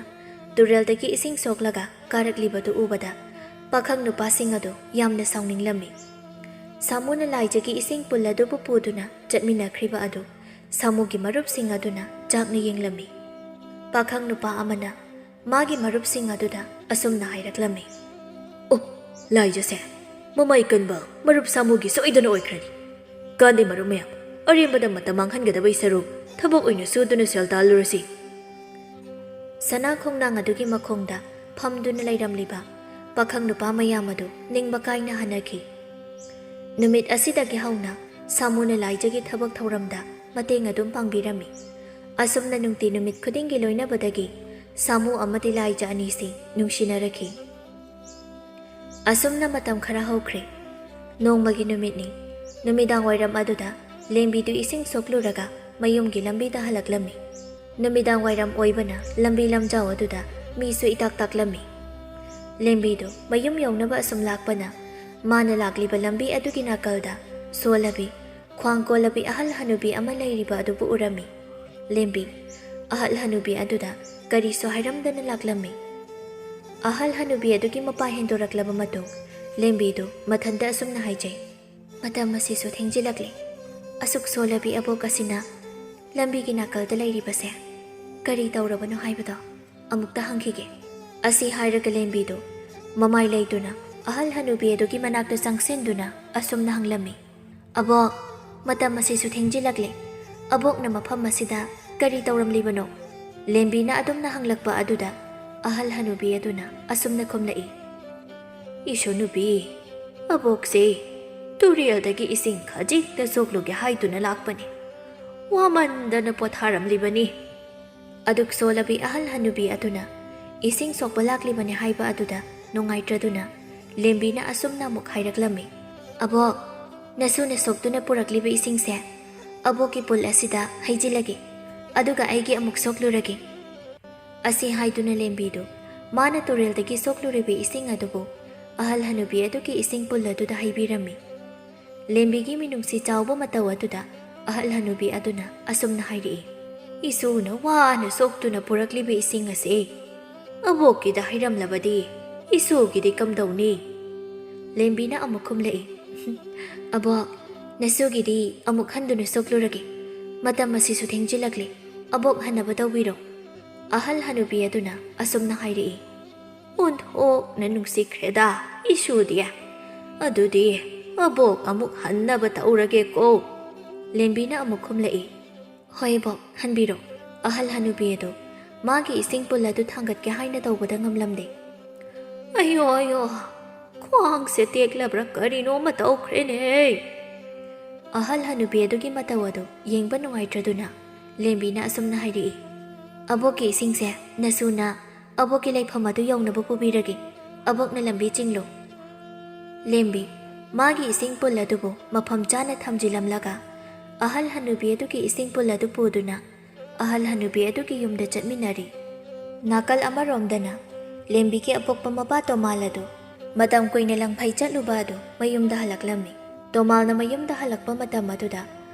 ꯇꯨꯔꯦꯜꯗꯒꯤ ꯏꯁꯤꯡ ꯁꯣꯛꯂꯒ ꯀꯥꯔꯛꯂꯤꯕꯗꯨ ꯎꯕꯗ ꯄꯥꯈꯪ ꯅꯨꯄꯥꯁꯤꯡ ꯑꯗꯨ ꯌꯥꯝꯅ ꯁꯥꯎꯅꯤꯡꯂꯝꯃꯤ꯫ ꯁꯥꯃꯨꯅ ꯂꯥꯏꯖꯒꯤ ꯏꯁꯤꯡ ꯄꯨꯜ ꯑꯗꯨꯕꯨ ꯄꯨꯗꯨꯅ ꯆꯠꯃꯤꯟꯅꯈ꯭ꯔꯤꯕ ꯑꯗꯨ ꯁꯥꯃꯨꯒꯤ ꯃꯔꯨꯞꯁꯤꯡ ꯑꯗꯨꯅ ꯆꯥꯛꯅ ꯌꯦꯡꯂꯝꯃꯤ꯫ ꯄꯥꯈꯪ ꯅꯨꯄꯥ ꯑꯃꯅ ꯃꯥꯒꯤ ꯃꯔꯨꯞꯁꯤꯡ ꯑꯗꯨꯗ ꯑꯁꯨꯝꯅ ꯍꯥꯏꯔꯛꯂꯝꯃꯤ, "ꯑꯣ, ꯂꯥꯏꯖꯁꯦ ꯃꯃꯥꯏ ꯀꯟꯕ ꯃꯔꯨꯞ ꯁꯥꯃꯨꯒꯤ ꯁꯣꯏꯗꯅ ꯑꯣꯏꯈ꯭ꯔꯅꯤ꯫ ꯀꯥꯟꯗꯦ ꯃꯔꯨꯞ ꯃꯌꯥꯝ, ꯑꯔꯦꯝꯕꯗ ꯃꯇꯝ ꯃꯥꯡꯍꯟꯒꯗꯕꯩ ꯁꯔꯨꯛ ꯊꯕꯛ ꯑꯣꯏꯅ ꯁꯨꯗꯨꯅ ꯁꯦꯜ ꯇꯥꯜꯂꯨꯔꯁꯤ꯫" ꯁꯅꯥ ꯈꯣꯡꯅꯥꯡ ꯑꯗꯨꯒꯤ ꯃꯈꯣꯡꯗ ꯐꯝꯗꯨꯅ ꯂꯩꯔꯝꯂꯤꯕ ꯄꯥꯈꯪ ꯅꯨꯄꯥ ꯃꯌꯥꯝ ꯑꯗꯨ ꯅꯤꯡꯕ ꯀꯥꯏꯅ ꯍꯟꯅꯈꯤ꯫ ꯅꯨꯃꯤꯠ ꯑꯁꯤꯗꯒꯤ ꯍꯧꯅ ꯁꯥꯃꯨꯅ ꯂꯥꯏꯖꯒꯤ ꯊꯕꯛ ꯊꯧꯔꯝꯗ ꯃꯇꯦꯡ ꯑꯗꯨꯝ ꯄꯥꯡꯕꯤꯔꯝꯃꯤ꯫ ꯑꯁꯨꯝꯅ ꯅꯨꯡꯇꯤ ꯅꯨꯃꯤꯠ ꯈꯨꯗꯤꯡꯒꯤ ꯂꯣꯏꯅꯕꯗꯒꯤ ꯁꯥꯃꯨ ꯑꯃꯗꯤ ꯂꯥꯏꯖ ꯑꯅꯤꯁꯤ ꯅꯨꯡꯁꯤꯅꯔꯛꯈꯤ꯫ ꯑꯁꯨꯝꯅ ꯃꯇꯝ ꯈꯔ ꯍꯧꯈ꯭ꯔꯦ꯫ ꯅꯣꯡꯃꯒꯤ ꯅꯨꯃꯤꯠꯅꯤ꯫ ꯅꯨꯃꯤꯗꯥꯡ ꯋꯥꯏꯔꯝ ꯑꯗꯨꯗ ꯂꯦꯝꯕꯤꯗꯨ ꯏꯁꯤꯡ ꯁꯣꯛꯂꯨꯔꯒ ꯃꯌꯨꯝꯒꯤ ꯂꯝꯕꯤꯗ ꯍꯜꯂꯛꯂꯝꯃꯤ꯫ ꯅꯨꯃꯤꯗꯥꯡ ꯋꯥꯏꯔꯝ ꯑꯣꯏꯕꯅ ꯂꯝꯕꯤ ꯂꯝꯖꯥꯎ ꯑꯗꯨꯗ ꯃꯤꯁꯨ ꯏꯇꯥꯛ ꯇꯥꯛꯂꯝꯃꯤ꯫ ꯂꯦꯝꯕꯤꯗꯨ ꯃꯌꯨꯝ ꯌꯧꯅꯕ ꯑꯁꯨꯝ ꯂꯥꯛꯄꯅ ꯃꯥꯅ ꯂꯥꯛꯂꯤꯕ ꯂꯝꯕꯤ ꯑꯗꯨꯒꯤ ꯅꯥꯀꯜꯗ ꯁꯣꯜꯂꯕꯤ, ꯈ꯭ꯋꯥꯡ ꯀꯣꯜꯂꯕꯤ ꯑꯍꯜ ꯍꯅꯨꯕꯤ ꯑꯃ ꯂꯩꯔꯤꯕ ꯑꯗꯨꯕꯨ ꯎꯔꯝꯃꯤ꯫ ꯂꯦꯝꯕꯤ ꯑꯍꯜ ꯍꯅꯨꯕꯤ ꯑꯗꯨꯗ ꯀꯔꯤꯁꯨ ꯍꯥꯏꯔꯝꯗꯅ ꯂꯥꯛꯂꯝꯃꯤ꯫ ꯑꯍꯜ ꯍꯅꯨꯕꯤ ꯑꯗꯨꯒꯤ ꯃꯄꯥ ꯍꯦꯟꯗꯣꯔꯛꯂꯕ ꯃꯇꯨꯡ ꯂꯦꯝꯕꯤꯗꯨ ꯃꯊꯟꯇ ꯑꯁꯨꯝꯅ ꯍꯥꯏꯖꯩ, "ꯃꯇꯝ ꯑꯁꯤꯁꯨ ꯊꯦꯡꯖꯤꯜꯂꯛꯂꯦ꯫ ꯑꯁꯨꯛ ꯁꯣꯜꯂꯕꯤ ꯑꯕꯣꯛ ꯑꯁꯤꯅ ꯂꯝꯕꯤꯒꯤ ꯅꯥꯀꯜꯗ ꯂꯩꯔꯤꯕꯁꯦ ꯀꯔꯤ ꯇꯧꯔꯕꯅꯣ ꯍꯥꯏꯕꯗꯣ ꯑꯃꯨꯛꯇ ꯍꯪꯈꯤꯒꯦ꯫" ꯑꯁꯤ ꯍꯥꯏꯔꯒ ꯂꯦꯝꯕꯤꯗꯨ ꯃꯃꯥꯏ ꯂꯩꯗꯨꯅ ꯑꯍꯜ ꯍꯅꯨꯕꯤ ꯑꯗꯨꯒꯤ ꯃꯅꯥꯛꯇ ꯆꯪꯁꯤꯟꯗꯨꯅ ꯑꯁꯨꯝꯅ ꯍꯪꯂꯝꯃꯤ, "ꯑꯕꯣꯛ, ꯃꯇꯝ ꯑꯁꯤꯁꯨ ꯊꯦꯡꯖꯤꯜꯂꯛꯂꯦ꯫ ꯑꯕꯣꯛꯅ ꯃꯐꯝ ꯑꯁꯤꯗ ꯀꯔꯤ ꯇꯧꯔꯝꯂꯤꯕꯅꯣ?" ꯂꯦꯝꯕꯤꯅ ꯑꯗꯨꯝꯅ ꯍꯪꯂꯛꯄ ꯑꯗꯨꯗ ꯑꯍꯜ ꯍꯅꯨꯕꯤ ꯑꯗꯨꯅ ꯑꯁꯨꯝꯅ ꯈꯨꯝꯂꯛꯏ, "ꯏꯁꯨ ꯅꯨꯄꯤ, ꯑꯕꯣꯛꯁꯦ ꯇꯨꯔꯦꯜꯗꯒꯤ ꯏꯁꯤꯡ ꯈꯖꯤꯛꯇ ꯁꯣꯛꯂꯨꯒꯦ ꯍꯥꯏꯗꯨꯅ ꯂꯥꯛꯄꯅꯤ꯫ ꯋꯥꯃꯟꯗꯅ ꯄꯣꯊꯥꯔꯝꯂꯤꯕꯅꯤ꯫ ꯑꯗꯨꯛ ꯁꯣꯜꯂꯕꯤ ꯑꯍꯜ ꯍꯅꯨꯕꯤ ꯑꯗꯨꯅ ꯏꯁꯤꯡ ꯁꯣꯛꯄ ꯂꯥꯛꯂꯤꯕꯅꯤ ꯍꯥꯏꯕ ꯑꯗꯨꯗ ꯅꯨꯡꯉꯥꯏꯇ꯭ꯔꯗꯨꯅ ꯂꯦꯝꯕꯤꯅ ꯑꯁꯨꯝꯅ ꯑꯃꯨꯛ ꯍꯥꯏꯔꯛꯂꯝꯃꯤ, "ꯑꯕꯣꯛ, ꯅꯁꯨꯅ ꯁꯣꯛꯇꯨꯅ ꯄꯨꯔꯛꯂꯤꯕ ꯏꯁꯤꯡꯁꯦ ꯑꯕꯣꯛꯀꯤ ꯄꯨꯜ ꯑꯁꯤꯗ ꯍꯩꯖꯤꯜꯂꯒꯦ, ꯑꯗꯨꯒ ꯑꯩꯒꯤ ꯑꯃꯨꯛ ꯁꯣꯛꯂꯨꯔꯒꯦ꯫" ꯑꯁꯤ ꯍꯥꯏꯗꯨꯅ ꯂꯦꯝꯕꯤꯗꯨ ꯃꯥꯅ ꯇꯨꯔꯦꯜꯗꯒꯤ ꯁꯣꯛꯂꯨꯔꯤꯕ ꯏꯁꯤꯡ ꯑꯗꯨꯕꯨ ꯑꯍꯜ ꯍꯅꯨꯕꯤ ꯑꯗꯨꯒꯤ ꯏꯁꯤꯡ ꯄꯨꯜ ꯑꯗꯨꯗ ꯍꯩꯕꯤꯔꯝꯃꯤ꯫ ꯂꯦꯝꯕꯤꯒꯤ ꯃꯤꯅꯨꯡꯁꯤ ꯆꯥꯎꯕ ꯃꯇꯧ ꯑꯗꯨꯗ ꯑꯍꯜ ꯍꯅꯨꯕꯤ ꯑꯗꯨꯅ ꯑꯁꯨꯝꯅ ꯍꯥꯏꯔꯛꯏ, "ꯏꯁꯨꯅ ꯋꯥꯅ ꯁꯣꯛꯇꯨꯅ ꯄꯨꯔꯛꯂꯤꯕ ꯏꯁꯤꯡ ꯑꯁꯤ ꯑꯕꯣꯛꯀꯤꯗ ꯍꯩꯔꯝꯂꯕꯗꯤ ꯏꯁꯨꯒꯤꯗꯤ ꯀꯝꯗꯧꯅꯤ?" ꯂꯦꯝꯕꯤꯅ ꯑꯃꯨꯛ ꯈꯨꯝꯂꯛꯏ, "ꯑꯕꯣꯛ, ꯅꯁꯨꯒꯤꯗꯤ ꯑꯃꯨꯛ ꯍꯟꯗꯨꯅ ꯁꯣꯛꯂꯨꯔꯒꯦ꯫ ꯃꯇꯝ ꯑꯁꯤꯁꯨ ꯊꯦꯡꯖꯤꯜꯂꯛꯂꯦ꯫ ꯑꯕꯣꯛ ꯍꯟꯅꯕ ꯇꯧꯕꯤꯔꯣ꯫" ꯑꯍꯜ ꯍꯅꯨꯕꯤ ꯑꯗꯨꯅ ꯑꯁꯨꯝꯅ ꯍꯥꯏꯔꯛꯏ, "ꯑꯣꯟꯊꯣꯛꯅ ꯅꯨꯡꯁꯤꯈ꯭ꯔꯦꯗ ꯏꯁꯨꯗꯤ꯫ ꯑꯗꯨꯗꯤ ꯑꯕꯣꯛ ꯑꯃꯨꯛ ꯍꯟꯅꯕ ꯇꯧꯔꯒꯦꯀꯣ꯫" ꯂꯦꯝꯕꯤꯅ ꯑꯃꯨꯛ ꯈꯨꯝꯂꯛꯏ, "ꯍꯣꯏ ꯑꯕꯣꯛ, ꯍꯟꯕꯤꯔꯣ꯫" ꯑꯍꯜ ꯍꯅꯨꯕꯤ ꯑꯗꯨ ꯃꯥꯒꯤ ꯏꯁꯤꯡ ꯄꯨꯜ ꯑꯗꯨ ꯊꯥꯡꯒꯠꯀꯦ ꯍꯥꯏꯅ ꯇꯧꯕꯗ ꯉꯝꯂꯝꯗꯦ꯫ "ꯑꯌꯣ ꯑꯌꯣ, ꯈ꯭ꯋꯥꯡꯁꯦ ꯇꯦꯛꯂꯕ꯭ꯔꯥ ꯀꯔꯤꯅꯣꯃ ꯇꯧꯈ꯭ꯔꯦꯅꯦ꯫" ꯑꯍꯜ ꯍꯅꯨꯕꯤ ꯑꯗꯨꯒꯤ ꯃꯇꯧ ꯑꯗꯨ ꯌꯦꯡꯕ ꯅꯨꯡꯉꯥꯏꯇ꯭ꯔꯗꯨꯅ ꯂꯦꯝꯕꯤꯅ ꯑꯁꯨꯝꯅ ꯍꯥꯏꯔꯛꯏ, "ꯑꯕꯣꯛꯀꯤ ꯏꯁꯤꯡꯁꯦ ꯅꯁꯨꯅ ꯑꯕꯣꯛꯀꯤ ꯂꯩꯐꯝ ꯑꯗꯨ ꯌꯧꯅꯕ ꯄꯨꯕꯤꯔꯒꯦ꯫ ꯑꯕꯣꯛꯅ ꯂꯝꯕꯤ ꯆꯤꯡꯂꯨ꯫" ꯂꯦꯝꯕꯤ ꯃꯥꯒꯤ ꯏꯁꯤꯡ ꯄꯨꯜ ꯑꯗꯨꯕꯨ ꯃꯐꯝ ꯆꯥꯅ ꯊꯝꯖꯤꯜꯂꯝꯂꯒ ꯑꯍꯜ ꯍꯅꯨꯕꯤ ꯑꯗꯨꯒꯤ ꯏꯁꯤꯡ ꯄꯨꯜ ꯑꯗꯨ ꯄꯨꯗꯨꯅ ꯑꯍꯜ ꯍꯅꯨꯕꯤ ꯑꯗꯨꯒꯤ ꯌꯨꯝꯗ ꯆꯠꯃꯤꯟꯅꯔꯤ꯫ ꯅꯥꯀꯜ ꯑꯃꯔꯣꯝꯗꯅ ꯂꯦꯝꯕꯤꯒꯤ ꯑꯄꯣꯛꯄ ꯃꯄꯥ ꯇꯣꯃꯥꯜ ꯑꯗꯨ ꯃꯇꯝ ꯀꯨꯏꯅ ꯂꯪꯐꯩ ꯆꯠꯂꯨꯕ ꯑꯗꯨ ꯃꯌꯨꯝꯗ ꯍꯜꯂꯛꯂꯝꯃꯤ꯫ ꯇꯣꯃꯥꯜꯅ ꯃꯌꯨꯝꯗ ꯍꯜꯂꯛꯄ ꯃꯇꯝ ꯑꯗꯨꯗ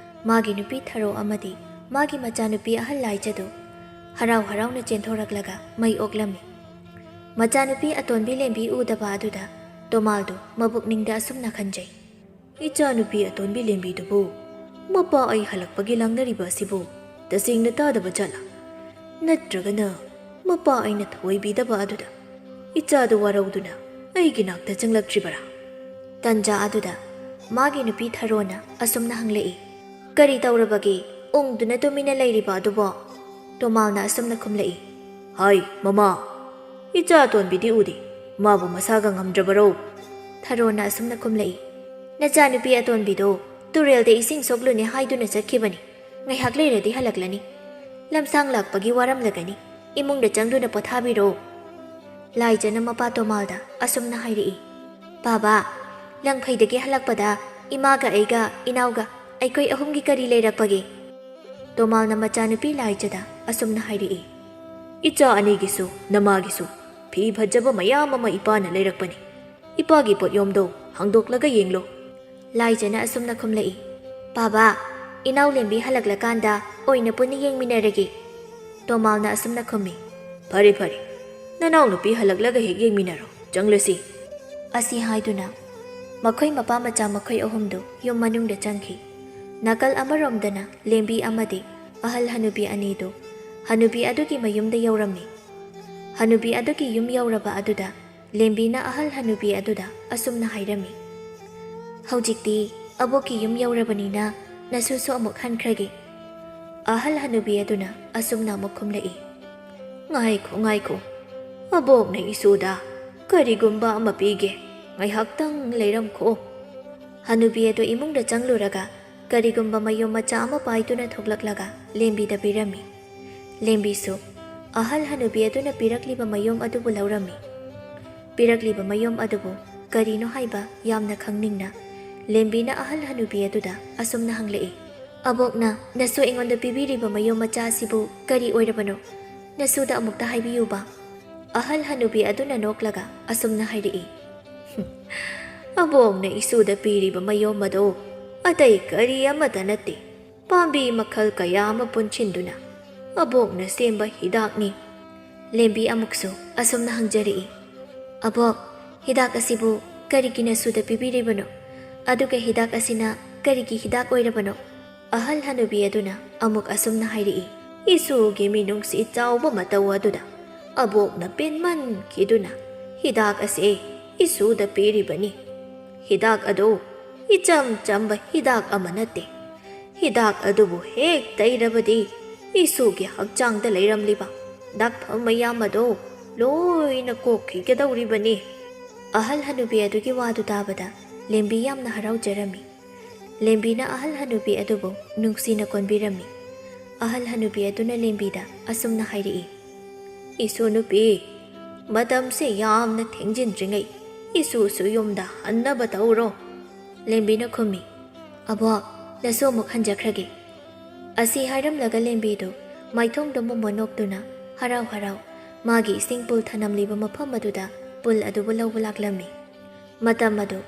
ꯃꯥꯒꯤ ꯅꯨꯄꯤ ꯊꯔꯣ ꯑꯃꯗꯤ ꯃꯥꯒꯤ ꯃꯆꯥꯅꯨꯄꯤ ꯑꯍꯜ ꯂꯥꯏꯖꯗꯨ ꯍꯔꯥꯎ ꯍꯔꯥꯎꯅ ꯆꯦꯟꯊꯣꯔꯛꯂꯒ ꯃꯩ ꯑꯣꯛꯂꯝꯃꯤ꯫ ꯃꯆꯥꯅꯨꯄꯤ ꯑꯇꯣꯟꯕꯤ ꯂꯦꯝꯕꯤ ꯎꯗꯕ ꯑꯗꯨꯗ ꯇꯣꯃꯥꯜꯗꯨ ꯃꯕꯨꯛꯅꯤꯡꯗ ꯑꯁꯨꯝꯅ ꯈꯟꯖꯩ, "ꯏꯆꯥꯅꯨꯄꯤ ꯑꯇꯣꯟꯕꯤ ꯂꯦꯝꯕꯤꯗꯨꯕꯨ ꯃꯄꯥ ꯑꯩ ꯍꯜꯂꯛꯄꯒꯤ ꯂꯥꯡꯅꯔꯤꯕ ꯑꯁꯤꯕꯨ ꯇꯁꯦꯡꯅ ꯇꯥꯗꯕ ꯖꯥꯠꯂꯥ? ꯅꯠꯇ꯭ꯔꯒꯅ ꯃꯄꯥ ꯑꯩꯅ ꯊꯧꯑꯣꯏꯕꯤꯗꯕ ꯑꯗꯨꯗ ꯏꯆꯥꯗꯨ ꯋꯥꯔꯧꯗꯨꯅ ꯑꯩꯒꯤ ꯅꯥꯛꯇ ꯆꯪꯂꯛꯇ꯭ꯔꯤꯕꯔꯥ?" ꯇꯟꯖꯥ ꯑꯗꯨꯗ ꯃꯥꯒꯤ ꯅꯨꯄꯤ ꯊꯔꯣꯅ ꯑꯁꯨꯝꯅ ꯍꯪꯂꯛꯏ, "ꯀꯔꯤ ꯇꯧꯔꯕꯒꯦ? ꯎꯪꯗꯨꯅ ꯇꯨꯃꯤꯟꯅ ꯂꯩꯔꯤꯕ ꯑꯗꯨꯕꯣ?" ꯇꯣꯃꯥꯜꯅ ꯑꯁꯨꯝꯅ ꯈꯨꯝꯂꯛꯏ, "ꯍꯥꯏ, ꯃꯃꯥ, ꯏꯆꯥ ꯑꯇꯣꯟꯕꯤꯗꯤ ꯎꯗꯦ꯫ ꯃꯥꯕꯨ ꯃꯁꯥꯒ ꯉꯝꯗ꯭ꯔꯕꯔꯣ?" ꯊꯔꯣꯅ ꯑꯁꯨꯝꯅ ꯈꯨꯝꯂꯛꯏ, "ꯅꯆꯥꯅꯨꯄꯤ ꯑꯇꯣꯟꯕꯤꯗꯣ ꯇꯨꯔꯦꯜꯗ ꯏꯁꯤꯡ ꯁꯣꯛꯂꯨꯅꯤ ꯍꯥꯏꯗꯨꯅ ꯆꯠꯈꯤꯕꯅꯤ꯫ ꯉꯥꯏꯍꯥꯛ ꯂꯩꯔꯗꯤ ꯍꯜꯂꯛꯂꯅꯤ꯫ ꯂꯝꯁꯥꯡ ꯂꯥꯛꯄꯒꯤ ꯋꯥꯔꯝꯂꯒꯅꯤ꯫ ꯏꯃꯨꯡꯗ ꯆꯪꯗꯨꯅ ꯄꯣꯊꯥꯕꯤꯔꯣ꯫" ꯂꯥꯏꯖꯅ ꯃꯄꯥ ꯇꯣꯃꯥꯜꯗ ꯑꯁꯨꯝꯅ ꯍꯥꯏꯔꯛꯏ, "ꯕꯥꯕꯥ, ꯂꯪꯐꯩꯗꯒꯤ ꯍꯜꯂꯛꯄꯗ ꯏꯃꯥꯒ ꯑꯩꯒ ꯏꯅꯥꯎꯒ ꯑꯩꯈꯣꯏ ꯑꯍꯨꯝꯒꯤ ꯀꯔꯤ ꯂꯩꯔꯛꯄꯒꯦ?" ꯇꯣꯃꯥꯜꯅ ꯃꯆꯥꯅꯨꯄꯤ ꯂꯥꯏꯖꯗ ꯑꯁꯨꯝꯅ ꯍꯥꯏꯔꯛꯏ, "ꯏꯆꯥ ꯑꯅꯤꯒꯤꯁꯨ ꯅꯃꯥꯒꯤꯁꯨ ꯐꯤ ꯐꯖꯕ ꯃꯌꯥꯝ ꯑꯃ ꯏꯄꯥꯅ ꯂꯩꯔꯛꯄꯅꯤ꯫ ꯏꯄꯥꯒꯤ ꯄꯣꯠꯌꯣꯝꯗꯣ ꯍꯥꯡꯗꯣꯛꯂꯒ ꯌꯦꯡꯂꯣ꯫" ꯂꯥꯏꯖꯅ ꯑꯁꯨꯝꯅ ꯈꯨꯝꯂꯛꯏ, "ꯕꯥꯕꯥ, ꯏꯅꯥꯎ ꯂꯦꯝꯕꯤ ꯍꯜꯂꯛꯂꯀꯥꯟꯗ ꯑꯣꯏꯅ ꯄꯨꯟꯅ ꯌꯦꯡꯃꯤꯟꯅꯔꯒꯦ꯫" ꯇꯣꯃꯥꯜꯅ ꯑꯁꯨꯝꯅ ꯈꯨꯝꯃꯤ, "ꯐꯔꯦ ꯐꯔꯦ, ꯅꯅꯥꯎꯅꯨꯄꯤ ꯍꯜꯂꯛꯂꯒ ꯍꯦꯛ ꯌꯦꯡꯃꯤꯟꯅꯔꯣ, ꯆꯪꯂꯁꯤ꯫" ꯑꯁꯤ ꯍꯥꯏꯗꯨꯅ ꯃꯈꯣꯏ ꯃꯄꯥ ꯃꯆꯥ ꯃꯈꯣꯏ ꯑꯍꯨꯝꯗꯨ ꯌꯨꯝ ꯃꯅꯨꯡꯗ ꯆꯪꯈꯤ꯫ ꯅꯥꯀꯜ ꯑꯃꯔꯣꯝꯗꯅ ꯂꯦꯝꯕꯤ ꯑꯃꯗꯤ ꯑꯍꯜ ꯍꯅꯨꯕꯤ ꯑꯅꯤꯗꯨ ꯍꯅꯨꯕꯤ ꯑꯗꯨꯒꯤ ꯃꯌꯨꯝꯗ ꯌꯧꯔꯝꯃꯤ꯫ ꯍꯅꯨꯕꯤ ꯑꯗꯨꯒꯤ ꯌꯨꯝ ꯌꯧꯔꯕ ꯑꯗꯨꯗ ꯂꯦꯝꯕꯤꯅ ꯑꯍꯜ ꯍꯅꯨꯕꯤ ꯑꯗꯨꯗ ꯑꯁꯨꯝꯅ ꯍꯥꯏꯔꯝꯃꯤ, "ꯍꯧꯖꯤꯛꯇꯤ ꯑꯕꯣꯛꯀꯤ ꯌꯨꯝ ꯌꯧꯔꯕꯅꯤꯅ ꯅꯁꯨꯁꯨ ꯑꯃꯨꯛ ꯍꯟꯈ꯭ꯔꯒꯦ꯫" ꯑꯍꯜ ꯍꯅꯨꯕꯤ ꯑꯗꯨꯅ ꯑꯁꯨꯝꯅ ꯑꯃꯨꯛ ꯈꯨꯝꯂꯛꯏ, "ꯉꯥꯏꯈꯣ, ꯉꯥꯏꯈꯣ, ꯑꯕꯣꯛꯅ ꯏꯁꯨꯗ ꯀꯔꯤꯒꯨꯝꯕ ꯑꯃ ꯄꯤꯒꯦ, ꯉꯥꯏꯍꯥꯛꯇꯪ ꯂꯩꯔꯝꯈꯣ꯫" ꯍꯅꯨꯕꯤ ꯑꯗꯨ ꯏꯃꯨꯡꯗ ꯆꯪꯂꯨꯔꯒ ꯀꯔꯤꯒꯨꯝꯕ ꯃꯌꯨꯝ ꯃꯆꯥ ꯑꯃ ꯄꯥꯏꯗꯨꯅ ꯊꯣꯛꯂꯛꯂꯒ ꯂꯦꯝꯕꯤꯗ ꯄꯤꯔꯝꯃꯤ꯫ ꯂꯦꯝꯕꯤꯁꯨ ꯑꯍꯜ ꯍꯅꯨꯕꯤ ꯑꯗꯨꯅ ꯄꯤꯔꯛꯂꯤꯕ ꯃꯌꯨꯝ ꯑꯗꯨꯕꯨ ꯂꯧꯔꯝꯃꯤ꯫ ꯄꯤꯔꯛꯂꯤꯕ ꯃꯌꯨꯝ ꯑꯗꯨꯕꯨ ꯀꯔꯤꯅꯣ ꯍꯥꯏꯕ ꯌꯥꯝꯅ ꯈꯪꯅꯤꯡꯅ ꯂꯦꯝꯕꯤꯅ ꯑꯍꯜ ꯍꯅꯨꯕꯤ ꯑꯗꯨꯗ ꯑꯁꯨꯝꯅ ꯍꯪꯂꯛꯏ, "ꯑꯕꯣꯛꯅ ꯅꯁꯨ ꯑꯩꯉꯣꯟꯗ ꯄꯤꯕꯤꯔꯤꯕ ꯃꯌꯨꯝ ꯃꯆꯥ ꯑꯁꯤꯕꯨ ꯀꯔꯤ ꯑꯣꯏꯔꯕꯅꯣ? ꯅꯁꯨꯗ ꯑꯃꯨꯛꯇ ꯍꯥꯏꯕꯤꯌꯨꯕ꯫" ꯑꯍꯜ ꯍꯅꯨꯕꯤ ꯑꯗꯨꯅ ꯅꯣꯛꯂꯒ ꯑꯁꯨꯝꯅ ꯍꯥꯏꯔꯛꯏ, "ꯑꯕꯣꯛꯅ ꯏꯁꯨꯗ ꯄꯤꯔꯤꯕ ꯃꯌꯨꯝ ꯑꯗꯣ ꯑꯇꯩ ꯀꯔꯤ ꯑꯃꯠꯇ ꯅꯠꯇꯦ, ꯄꯥꯝꯕꯤ ꯃꯈꯜ ꯀꯌꯥ ꯑꯃ ꯄꯨꯟꯁꯤꯟꯗꯨꯅ ꯑꯕꯣꯛꯅ ꯁꯦꯝꯕ ꯍꯤꯗꯥꯛꯅꯤ꯫" ꯂꯦꯝꯕꯤ ꯑꯃꯨꯛꯁꯨ ꯑꯁꯨꯝꯅ ꯍꯪꯖꯔꯛꯏ, "ꯑꯕꯣꯛ, ꯍꯤꯗꯥꯛ ꯑꯁꯤꯕꯨ ꯀꯔꯤꯒꯤ ꯅꯁꯨꯗ ꯄꯤꯕꯤꯔꯤꯕꯅꯣ? ꯑꯗꯨꯒ ꯍꯤꯗꯥꯛ ꯑꯁꯤꯅ ꯀꯔꯤꯒꯤ ꯍꯤꯗꯥꯛ ꯑꯣꯏꯔꯕꯅꯣ?" ꯑꯍꯜ ꯍꯅꯨꯕꯤ ꯑꯗꯨꯅ ꯑꯃꯨꯛ ꯑꯁꯨꯝꯅ ꯍꯥꯏꯔꯛꯏ, "ꯏꯁꯨꯒꯤ ꯃꯤꯅꯨꯡꯁꯤ ꯆꯥꯎꯕ ꯃꯇꯧ ꯑꯗꯨꯗ ꯑꯕꯣꯛꯅ ꯄꯦꯟꯃꯟꯈꯤꯗꯨꯅ ꯍꯤꯗꯥꯛ ꯑꯁꯤ ꯏꯁꯨꯗ ꯄꯤꯔꯤꯕꯅꯤ꯫ ꯍꯤꯗꯥꯛ ꯑꯗꯨ ꯏꯆꯝ ꯆꯝꯕ ꯍꯤꯗꯥꯛ ꯑꯃ ꯅꯠꯇꯦ꯫ ꯍꯤꯗꯥꯛ ꯑꯗꯨꯕꯨ ꯍꯦꯛ ꯇꯩꯔꯕꯗꯤ ꯏꯁꯨꯒꯤ ꯍꯛꯆꯥꯡꯗ ꯂꯩꯔꯝꯂꯤꯕ ꯗꯥꯛꯐꯝ ꯃꯌꯥꯝ ꯑꯗꯨ ꯂꯣꯏꯅ ꯀꯣꯛꯈꯤꯒꯗꯧꯔꯤꯕꯅꯤ꯫" ꯑꯍꯜ ꯍꯅꯨꯕꯤ ꯑꯗꯨꯒꯤ ꯋꯥꯗꯨ ꯇꯥꯕꯗ ꯂꯦꯝꯕꯤ ꯌꯥꯝꯅ ꯍꯔꯥꯎꯖꯔꯝꯃꯤ꯫ ꯂꯦꯝꯕꯤꯅ ꯑꯍꯜ ꯍꯅꯨꯕꯤ ꯑꯗꯨꯕꯨ ꯅꯨꯡꯁꯤꯅ ꯀꯣꯟꯕꯤꯔꯝꯃꯤ꯫ ꯑꯍꯜ ꯍꯅꯨꯕꯤ ꯑꯗꯨꯅ ꯂꯦꯝꯕꯤꯗ ꯑꯁꯨꯝꯅ ꯍꯥꯏꯔꯛꯏ, "ꯏꯁꯨ ꯅꯨꯄꯤ, ꯃꯇꯝꯁꯦ ꯌꯥꯝꯅ ꯊꯦꯡꯖꯤꯟꯗ꯭ꯔꯤꯉꯩ ꯏꯁꯨꯁꯨ ꯌꯨꯝꯗ ꯍꯟꯅꯕ ꯇꯧꯔꯣ꯫" ꯂꯦꯝꯕꯤꯅ ꯈꯨꯝꯃꯤ, "ꯑꯕꯣꯛ, ꯅꯁꯨ ꯑꯃꯨꯛ ꯍꯟꯖꯈ꯭ꯔꯒꯦ꯫" ꯑꯁꯤ ꯍꯥꯏꯔꯝꯂꯒ ꯂꯦꯝꯕꯤꯗꯨ ꯃꯥꯏꯊꯣꯡꯗ ꯃꯨꯝꯃ ꯅꯣꯛꯇꯨꯅ ꯍꯔꯥꯎ ꯍꯔꯥꯎ ꯃꯥꯒꯤ ꯏꯁꯤꯡ ꯄꯨꯜ ꯊꯅꯝꯂꯤꯕ ꯃꯐꯝ ꯑꯗꯨꯗ ꯄꯨꯜ ꯑꯗꯨꯕꯨ ꯂꯧꯕ ꯂꯥꯛꯂꯝꯃꯤ꯫ ꯃꯇꯝ ꯑꯗꯨ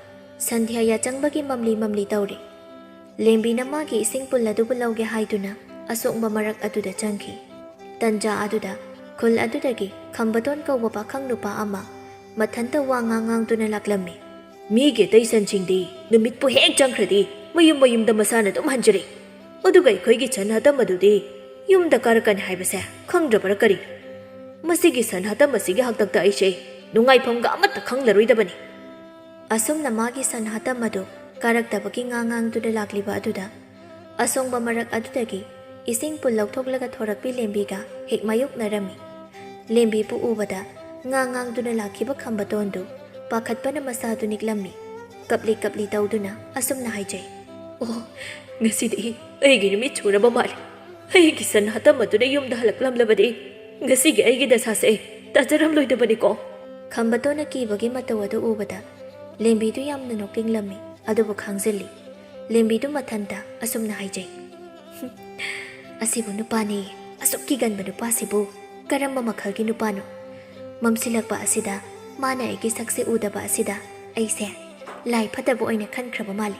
ꯁꯟꯙ꯭ꯌꯥ ꯌꯥꯆꯪꯕꯒꯤ ꯃꯝꯂꯤ ꯃꯝꯂꯤ ꯇꯧꯔꯤ꯫ ꯂꯦꯝꯕꯤꯅ ꯃꯥꯒꯤ ꯏꯁꯤꯡ ꯄꯨꯜ ꯑꯗꯨꯕꯨ ꯂꯧꯒꯦ ꯍꯥꯏꯗꯨꯅ ꯑꯁꯣꯡꯕ ꯃꯔꯛ ꯑꯗꯨꯗ ꯆꯪꯈꯤ꯫ ꯇꯟꯖꯥ ꯑꯗꯨꯗ ꯈꯨꯜ ꯑꯗꯨꯗꯒꯤ ꯈꯝꯕꯇꯣꯟ ꯀꯧꯕ ꯄꯥꯈꯪ ꯅꯨꯄꯥ ꯑꯃ ꯃꯊꯟꯇ ꯋꯥ ꯉꯥꯡ ꯉꯥꯡꯗꯨꯅ ꯂꯥꯛꯂꯝꯃꯤ꯫ "ꯃꯤꯒꯤ ꯑꯇꯩ ꯁꯟꯁꯤꯡꯗꯤ ꯅꯨꯃꯤꯠꯄꯨ ꯍꯦꯛ ꯆꯪꯈ꯭ꯔꯗꯤ ꯃꯌꯨꯝ ꯃꯌꯨꯝꯗ ꯃꯁꯥꯅ ꯑꯗꯨꯝ ꯍꯟꯖꯔꯦ, ꯑꯗꯨꯒ ꯑꯩꯈꯣꯏꯒꯤ ꯁꯟ ꯍꯥꯇꯝ ꯑꯗꯨꯗꯤ ꯌꯨꯝꯗ ꯀꯥꯔꯛꯀꯅꯤ ꯍꯥꯏꯕꯁꯦ ꯈꯪꯗ꯭ꯔꯕꯔꯥ ꯀꯔꯤ? ꯃꯁꯤꯒꯤ ꯁꯟ ꯍꯥꯇꯝ ꯑꯁꯤꯒꯤ ꯍꯥꯛꯇꯛꯇ ꯑꯩꯁꯦ ꯅꯨꯡꯉꯥꯏꯐꯝꯒ ꯑꯃꯠꯇ ꯈꯪꯂꯔꯣꯏꯗꯕꯅꯤ꯫" ꯑꯁꯨꯝꯅ ꯃꯥꯒꯤ ꯁꯟ ꯍꯥꯇꯝ ꯑꯗꯨ ꯀꯥꯔꯛꯇꯕꯒꯤ ꯉꯥꯡ ꯉꯥꯡꯗꯨꯅ ꯂꯥꯛꯂꯤꯕ ꯑꯗꯨꯗ, ꯑꯁꯣꯡꯕ ꯃꯔꯛ ꯑꯗꯨꯗꯒꯤ ꯏꯁꯤꯡ ꯄꯨꯜ ꯂꯧꯊꯣꯛꯂꯒ ꯊꯣꯔꯛꯄꯤ ꯂꯦꯝꯕꯤꯒ ꯍꯦꯛ ꯃꯥꯌꯣꯛꯅꯔꯝꯃꯤ꯫ ꯂꯦꯝꯕꯤꯕꯨ ꯎꯕꯗ ꯉꯥꯡ ꯉꯥꯡꯗꯨꯅ ꯂꯥꯛꯈꯤꯕ ꯈꯝꯕꯇꯣꯟꯗꯨ ꯄꯥꯈꯠꯄꯅ ꯃꯁꯥꯗꯨ ꯅꯤꯛꯂꯝꯃꯤ꯫ ꯀꯞꯂꯤ ꯀꯞꯂꯤ ꯇꯧꯗꯨꯅ ꯑꯁꯨꯝꯅ ꯍꯥꯏꯖꯩ, "ꯑꯣ, ꯉꯁꯤꯗꯤ ꯑꯩꯒꯤ ꯅꯨꯃꯤꯠ ꯁꯨꯔꯕ ꯃꯥꯜꯂꯦ꯫ ꯑꯩꯒꯤ ꯁꯟ ꯍꯥꯇꯝ ꯑꯗꯨꯅ ꯌꯨꯝꯗ ꯍꯜꯂꯛꯂꯝꯂꯕꯗꯤ ꯉꯁꯤꯒꯤ ꯑꯩꯒꯤ ꯗꯁꯥꯁꯦ ꯇꯥꯖꯔꯝꯂꯣꯏꯗꯕꯅꯤꯀꯣ꯫" ꯈꯝꯕꯇꯣꯟꯅ ꯀꯤꯕꯒꯤ ꯃꯇꯧ ꯑꯗꯨ ꯎꯕꯗ ꯂꯦꯝꯕꯤꯗꯨ ꯌꯥꯝꯅ ꯅꯣꯛꯅꯤꯡꯂꯝꯃꯤ, ꯑꯗꯨꯕꯨ ꯈꯥꯡꯖꯤꯜꯂꯤ꯫ ꯂꯦꯝꯕꯤꯗꯨ ꯃꯊꯟꯇ ꯑꯁꯨꯝꯅ ꯍꯥꯏꯖꯩ, "ꯑꯁꯤꯕꯨ ꯅꯨꯄꯥꯅꯦ, ꯑꯁꯨꯛ ꯀꯤꯒꯟꯕ ꯅꯨꯄꯥꯁꯤꯕꯨ ꯀꯔꯝꯕ ꯃꯈꯜꯒꯤ ꯅꯨꯄꯥꯅꯣ? ꯃꯝꯁꯤꯜꯂꯛꯄ ꯑꯁꯤꯗ ꯃꯥꯅ ꯑꯩꯒꯤ ꯁꯛꯁꯦ ꯎꯗꯕ ꯑꯁꯤꯗ ꯑꯩꯁꯦ ꯂꯥꯏ ꯐꯠꯇꯕ ꯑꯣꯏꯅ ꯈꯟꯈ꯭ꯔꯕ ꯃꯥꯜꯂꯤ꯫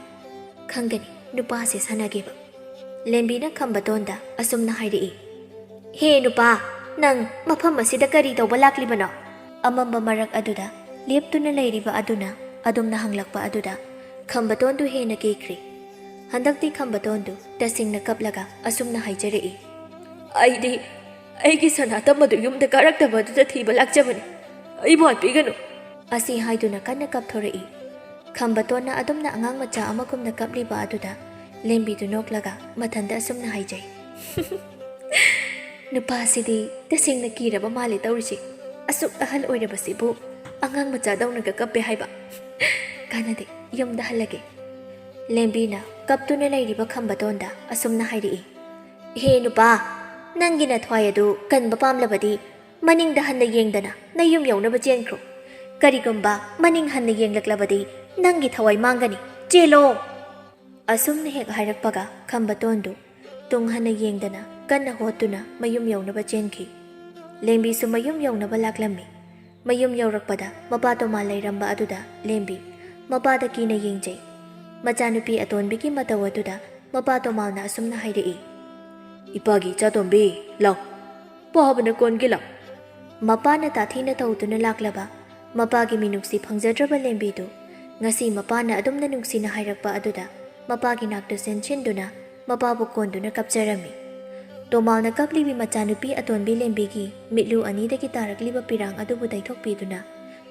ꯈꯪꯒꯅꯤ ꯅꯨꯄꯥꯁꯦ ꯁꯥꯟꯅꯒꯦꯕ꯫" ꯂꯦꯝꯕꯤꯅ ꯈꯝꯕꯇꯣꯟꯗ ꯑꯁꯨꯝꯅ ꯍꯥꯏꯔꯛꯏ, "ꯍꯦ ꯅꯨꯄꯥ, ꯅꯪ ꯃꯐꯝ ꯑꯁꯤꯗ ꯀꯔꯤ ꯇꯧꯕ ꯂꯥꯛꯂꯤꯕꯅꯣ?" ꯑꯃꯝꯕ ꯃꯔꯛ ꯑꯗꯨꯗ ꯂꯦꯞꯇꯨꯅ ꯂꯩꯔꯤꯕ ꯑꯗꯨꯅ ꯑꯗꯨꯝꯅ ꯍꯪꯂꯛꯄ ꯑꯗꯨꯗ ꯈꯝꯕꯇꯣꯟꯗꯨ ꯍꯦꯟꯅ ꯀꯤꯈ꯭ꯔꯦ꯫ ꯍꯟꯗꯛꯇꯤ ꯈꯝꯕꯇꯣꯟꯗꯨ ꯇꯁꯦꯡꯅ ꯀꯞꯂꯒ ꯑꯁꯨꯝꯅ ꯍꯥꯏꯖꯔꯛꯏ, "ꯑꯩꯗꯤ ꯑꯩꯒꯤ ꯁꯅꯥꯇꯝ ꯑꯗꯨ ꯌꯨꯝꯗ ꯀꯥꯔꯛꯇꯕ ꯑꯗꯨꯗ ꯊꯤꯕ ꯂꯥꯛꯆꯕꯅꯤ꯫ ꯑꯩꯕꯨ ꯍꯥꯠꯄꯤꯒꯅꯨ꯫" ꯑꯁꯤ ꯍꯥꯏꯗꯨꯅ ꯀꯟꯅ ꯀꯞꯊꯣꯔꯛꯏ꯫ ꯈꯝꯕꯇꯣꯟꯅ ꯑꯗꯨꯝꯅ ꯑꯉꯥꯡ ꯃꯆꯥ ꯑꯃꯒꯨꯝꯅ ꯀꯞꯂꯤꯕ ꯑꯗꯨꯗ ꯂꯦꯝꯕꯤꯗꯨ ꯅꯣꯛꯂꯒ ꯃꯊꯟꯇ ꯑꯁꯨꯝꯅ ꯍꯥꯏꯖꯩ, "ꯅꯨꯄꯥꯁꯤꯗꯤ ꯇꯁꯦꯡꯅ ꯀꯤꯔꯕ ꯃꯥꯜꯂꯦ ꯇꯧꯔꯤꯁꯦ꯫ ꯑꯁꯨꯛ ꯑꯍꯜ ꯑꯣꯏꯔꯕꯁꯤꯕꯨ ꯑꯉꯥꯡ ꯃꯆꯥꯗꯧꯅꯒ ꯀꯞꯄꯦ ꯍꯥꯏꯕ꯫ ꯀꯥꯟꯅꯗꯦ, ꯌꯨꯝꯗ ꯍꯜꯂꯒꯦ꯫" ꯂꯦꯝꯕꯤꯅ ꯀꯞꯇꯨꯅ ꯂꯩꯔꯤꯕ ꯈꯝꯕꯇꯣꯟꯗ ꯑꯁꯨꯝꯅ ꯍꯥꯏꯔꯛꯏ, "ꯏꯍꯦ ꯅꯨꯄꯥ, ꯅꯪꯒꯤ ꯅꯊ꯭ꯋꯥꯏ ꯑꯗꯨ ꯀꯟꯕ ꯄꯥꯝꯂꯕꯗꯤ ꯃꯅꯤꯡꯗ ꯍꯟꯅ ꯌꯦꯡꯗꯅ ꯅꯌꯨꯝ ꯌꯧꯅꯕ ꯆꯦꯟꯈ꯭ꯔꯣ꯫ ꯀꯔꯤꯒꯨꯝꯕ ꯃꯅꯤꯡ ꯍꯟꯅ ꯌꯦꯡꯂꯛꯂꯕꯗꯤ ꯅꯪꯒꯤ ꯊꯋꯥꯏ ꯃꯥꯡꯒꯅꯤ꯫ ꯆꯦꯜꯂꯣ!" ꯑꯁꯨꯝꯅ ꯍꯦꯛ ꯍꯥꯏꯔꯛꯄꯒ ꯈꯝꯕꯇꯣꯟꯗꯨ ꯇꯨꯡ ꯍꯟꯅ ꯌꯦꯡꯗꯅ ꯀꯟꯅ ꯍꯣꯠꯇꯨꯅ ꯃꯌꯨꯝ ꯌꯧꯅꯕ ꯆꯦꯟꯈꯤ꯫ ꯂꯦꯝꯕꯤꯁꯨ ꯃꯌꯨꯝ ꯌꯧꯅꯕ ꯂꯥꯛꯂꯝꯃꯤ꯫ ꯃꯌꯨꯝ ꯌꯧꯔꯛꯄꯗ ꯃꯄꯥ ꯇꯣꯃꯥ ꯂꯩꯔꯝꯕ ꯑꯗꯨꯗ ꯂꯦꯝꯕꯤ ꯃꯄꯥꯗ ꯀꯤꯅ ꯌꯦꯡꯖꯩ꯫ ꯃꯆꯥꯅꯨꯄꯤ ꯑꯇꯣꯟꯕꯤꯒꯤ ꯃꯇꯧ ꯑꯗꯨꯗ ꯃꯄꯥ ꯇꯣꯃꯥꯅ ꯑꯁꯨꯝꯅ ꯍꯥꯏꯔꯛꯏ, "ꯏꯄꯥꯒꯤ ꯏꯆꯥꯇꯣꯝꯕꯤ, ꯂꯥꯎ, ꯄꯣꯍꯕꯅ ꯀꯣꯟꯒꯤ ꯂꯥꯎ꯫" ꯃꯄꯥꯅ ꯇꯥꯊꯤꯅ ꯇꯧꯗꯨꯅ ꯂꯥꯛꯂꯕ ꯃꯄꯥꯒꯤ ꯃꯤꯅꯨꯡꯁꯤ ꯐꯪꯖꯗ꯭ꯔꯕ ꯂꯦꯝꯕꯤꯗꯨ ꯉꯁꯤ ꯃꯄꯥꯅ ꯑꯗꯨꯝꯅ ꯅꯨꯡꯁꯤꯅ ꯍꯥꯏꯔꯛꯄ ꯑꯗꯨꯗ ꯃꯄꯥꯒꯤ ꯅꯥꯛꯇ ꯆꯦꯟꯁꯤꯟꯗꯨꯅ ꯃꯄꯥꯕꯨ ꯀꯣꯟꯗꯨꯅ ꯀꯞꯆꯔꯝꯃꯤ꯫ ꯇꯣꯃꯥꯜꯅ ꯀꯞꯂꯤꯕꯤ ꯃꯆꯥꯅꯨꯄꯤ ꯑꯇꯣꯟꯕꯤ ꯂꯦꯝꯕꯤꯒꯤ ꯃꯤꯠꯂꯨ ꯑꯅꯤꯗꯒꯤ ꯇꯥꯔꯛꯂꯤꯕ ꯄꯤꯔꯥꯡ ꯑꯗꯨꯕꯨ ꯇꯩꯊꯣꯛꯄꯤꯗꯨꯅ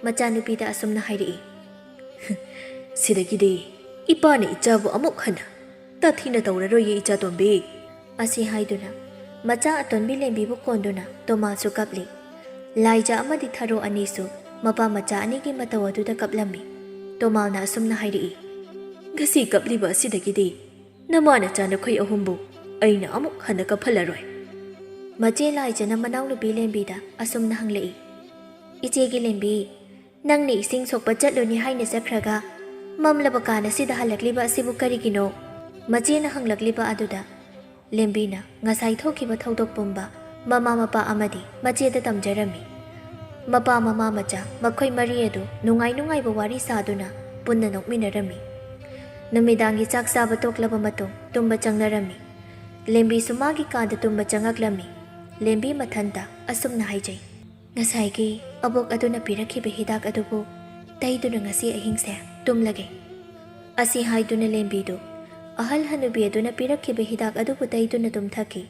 ꯃꯆꯥꯅꯨꯄꯤꯗ ꯑꯁꯨꯝꯅ ꯍꯥꯏꯔꯛꯏ, "ꯁꯤꯗꯒꯤꯗꯤ ꯏꯄꯥꯅ ꯏꯆꯥꯕꯨ ꯑꯃꯨꯛ ꯍꯟꯅ ꯇꯥꯊꯤꯅ ꯇꯧꯔꯔꯣꯏꯌꯦ ꯏꯆꯥꯇꯣꯝꯕꯤ꯫" ꯑꯁꯤ ꯍꯥꯏꯗꯨꯅ ꯃꯆꯥ ꯑꯇꯣꯟꯕꯤ ꯂꯦꯝꯕꯤꯕꯨ ꯀꯣꯟꯗꯨꯅ ꯇꯣꯃꯥꯜꯁꯨ ꯀꯞꯂꯤ꯫ ꯂꯥꯏꯖ ꯑꯃꯗꯤ ꯊꯔꯣ ꯑꯅꯤꯁꯨ ꯃꯄꯥ ꯃꯆꯥ ꯑꯅꯤꯒꯤ ꯃꯇꯧ ꯑꯗꯨꯗ ꯀꯞꯂꯝꯃꯤ꯫ ꯇꯣꯃꯥꯜꯅ ꯑꯁꯨꯝꯅ ꯍꯥꯏꯔꯛꯏ, "ꯉꯁꯤ ꯀꯞꯂꯤꯕ ꯑꯁꯤꯗꯒꯤꯗꯤ ꯅꯃꯥ ꯅꯆꯥ ꯅꯈꯣꯏ ꯑꯍꯨꯝꯕꯨ ꯑꯩꯅ ꯑꯃꯨꯛ ꯍꯟꯅ ꯀꯞꯍꯜꯂꯔꯣꯏ꯫" ꯃꯆꯦ ꯂꯥꯏꯖꯅ ꯃꯅꯥꯎꯅꯨꯄꯤ ꯂꯦꯝꯕꯤꯗ ꯑꯁꯨꯝꯅ ꯍꯪꯂꯛꯏ, "ꯏꯆꯦꯒꯤ ꯂꯦꯝꯕꯤ, ꯅꯪꯅ ꯏꯁꯤꯡ ꯁꯣꯛꯄ ꯆꯠꯂꯨꯅꯤ ꯍꯥꯏꯅ ꯆꯠꯈ꯭ꯔꯒ ꯃꯝꯂꯕ ꯀꯥꯟ ꯑꯁꯤꯗ ꯍꯜꯂꯛꯂꯤꯕ ꯑꯁꯤꯕꯨ ꯀꯔꯤꯒꯤꯅꯣ?" ꯃꯆꯦꯅ ꯍꯪꯂꯛꯂꯤꯕ ꯑꯗꯨꯗ ꯂꯦꯝꯕꯤꯅ ꯉꯁꯥꯏ ꯊꯣꯛꯈꯤꯕ ꯊꯧꯗꯣꯛ ꯄꯨꯝꯕ ꯃꯃꯥ ꯃꯄꯥ ꯑꯃꯗꯤ ꯃꯆꯦꯗ ꯇꯝꯖꯔꯝꯃꯤ꯫ ꯃꯄꯥ ꯃꯃꯥ ꯃꯆꯥ ꯃꯈꯣꯏ ꯃꯔꯤ ꯑꯗꯨ ꯅꯨꯡꯉꯥꯏ ꯅꯨꯡꯉꯥꯏꯕ ꯋꯥꯔꯤ ꯁꯥꯗꯨꯅ ꯄꯨꯟꯅ ꯅꯣꯛꯃꯤꯟꯅꯔꯝꯃꯤ꯫ ꯅꯨꯃꯤꯗꯥꯡꯒꯤ ꯆꯥꯛ ꯆꯥꯕ ꯇꯣꯛꯂꯕ ꯃꯇꯨꯡ ꯇꯨꯝꯕ ꯆꯪꯅꯔꯝꯃꯤ꯫ ꯂꯦꯝꯕꯤꯁꯨ ꯃꯥꯒꯤ ꯀꯥꯗ ꯇꯨꯝꯕ ꯆꯪꯉꯛꯂꯝꯃꯤ꯫ ꯂꯦꯝꯕꯤ ꯃꯊꯟꯇ ꯑꯁꯨꯝꯅ ꯍꯥꯏꯖꯩ, "ꯉꯁꯥꯏꯒꯤ ꯑꯕꯣꯛ ꯑꯗꯨꯅ ꯄꯤꯔꯛꯈꯤꯕ ꯍꯤꯗꯥꯛ ꯑꯗꯨꯕꯨ ꯇꯩꯗꯨꯅ ꯉꯁꯤ ꯑꯍꯤꯡꯁꯦ ꯇꯨꯝꯂꯒꯦ꯫" ꯑꯁꯤ ꯍꯥꯏꯗꯨꯅ ꯂꯦꯝꯕꯤꯗꯨ ꯑꯍꯜ ꯍꯅꯨꯕꯤ ꯑꯗꯨꯅ ꯄꯤꯔꯛꯈꯤꯕ ꯍꯤꯗꯥꯛ ꯑꯗꯨꯕꯨ ꯇꯩꯗꯨꯅ ꯇꯨꯝꯊꯈꯤ꯫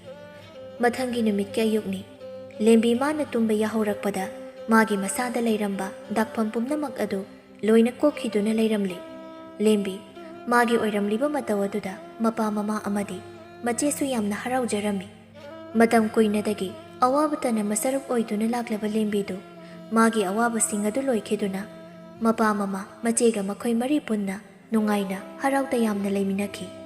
ꯃꯊꯪꯒꯤ ꯅꯨꯃꯤꯠꯀꯤ ꯑꯌꯨꯛꯅꯤ꯫ ꯂꯦꯝꯕꯤ ꯃꯥꯅ ꯇꯨꯝꯕ ꯌꯥꯍꯧꯔꯛꯄꯗ ꯃꯥꯒꯤ ꯃꯁꯥꯗ ꯂꯩꯔꯝꯕ ꯗꯥꯛꯐꯝ ꯄꯨꯝꯅꯃꯛ ꯑꯗꯨ ꯂꯣꯏꯅ ꯀꯣꯛꯈꯤꯗꯨꯅ ꯂꯩꯔꯝꯂꯦ꯫ ꯂꯦꯝꯕꯤ ꯃꯥꯒꯤ ꯑꯣꯏꯔꯝꯂꯤꯕ ꯃꯇꯧ ꯑꯗꯨꯗ ꯃꯄꯥ ꯃꯃꯥ ꯑꯃꯗꯤ ꯃꯆꯦꯁꯨ ꯌꯥꯝꯅ ꯍꯔꯥꯎꯖꯔꯝꯃꯤ꯫ ꯃꯇꯝ ꯀꯨꯏꯅꯗꯒꯤ ꯑꯋꯥꯕꯇꯅ ꯃꯁꯔꯨꯛ ꯑꯣꯏꯗꯨꯅ ꯂꯥꯛꯂꯕ ꯂꯦꯝꯕꯤꯗꯨ ꯃꯥꯒꯤ ꯑꯋꯥꯕꯁꯤꯡ ꯑꯗꯨ ꯂꯣꯏꯈꯤꯗꯨꯅ ꯃꯄꯥ ꯃꯃꯥ ꯃꯆꯦꯒ ꯃꯈꯣꯏ ꯃꯔꯤ ꯄꯨꯟꯅ ꯅꯨꯡꯉꯥꯏꯅ, ꯍꯔꯥꯎ ꯇꯌꯥꯝꯅ ꯂꯩꯃꯤꯟꯅꯈꯤ꯫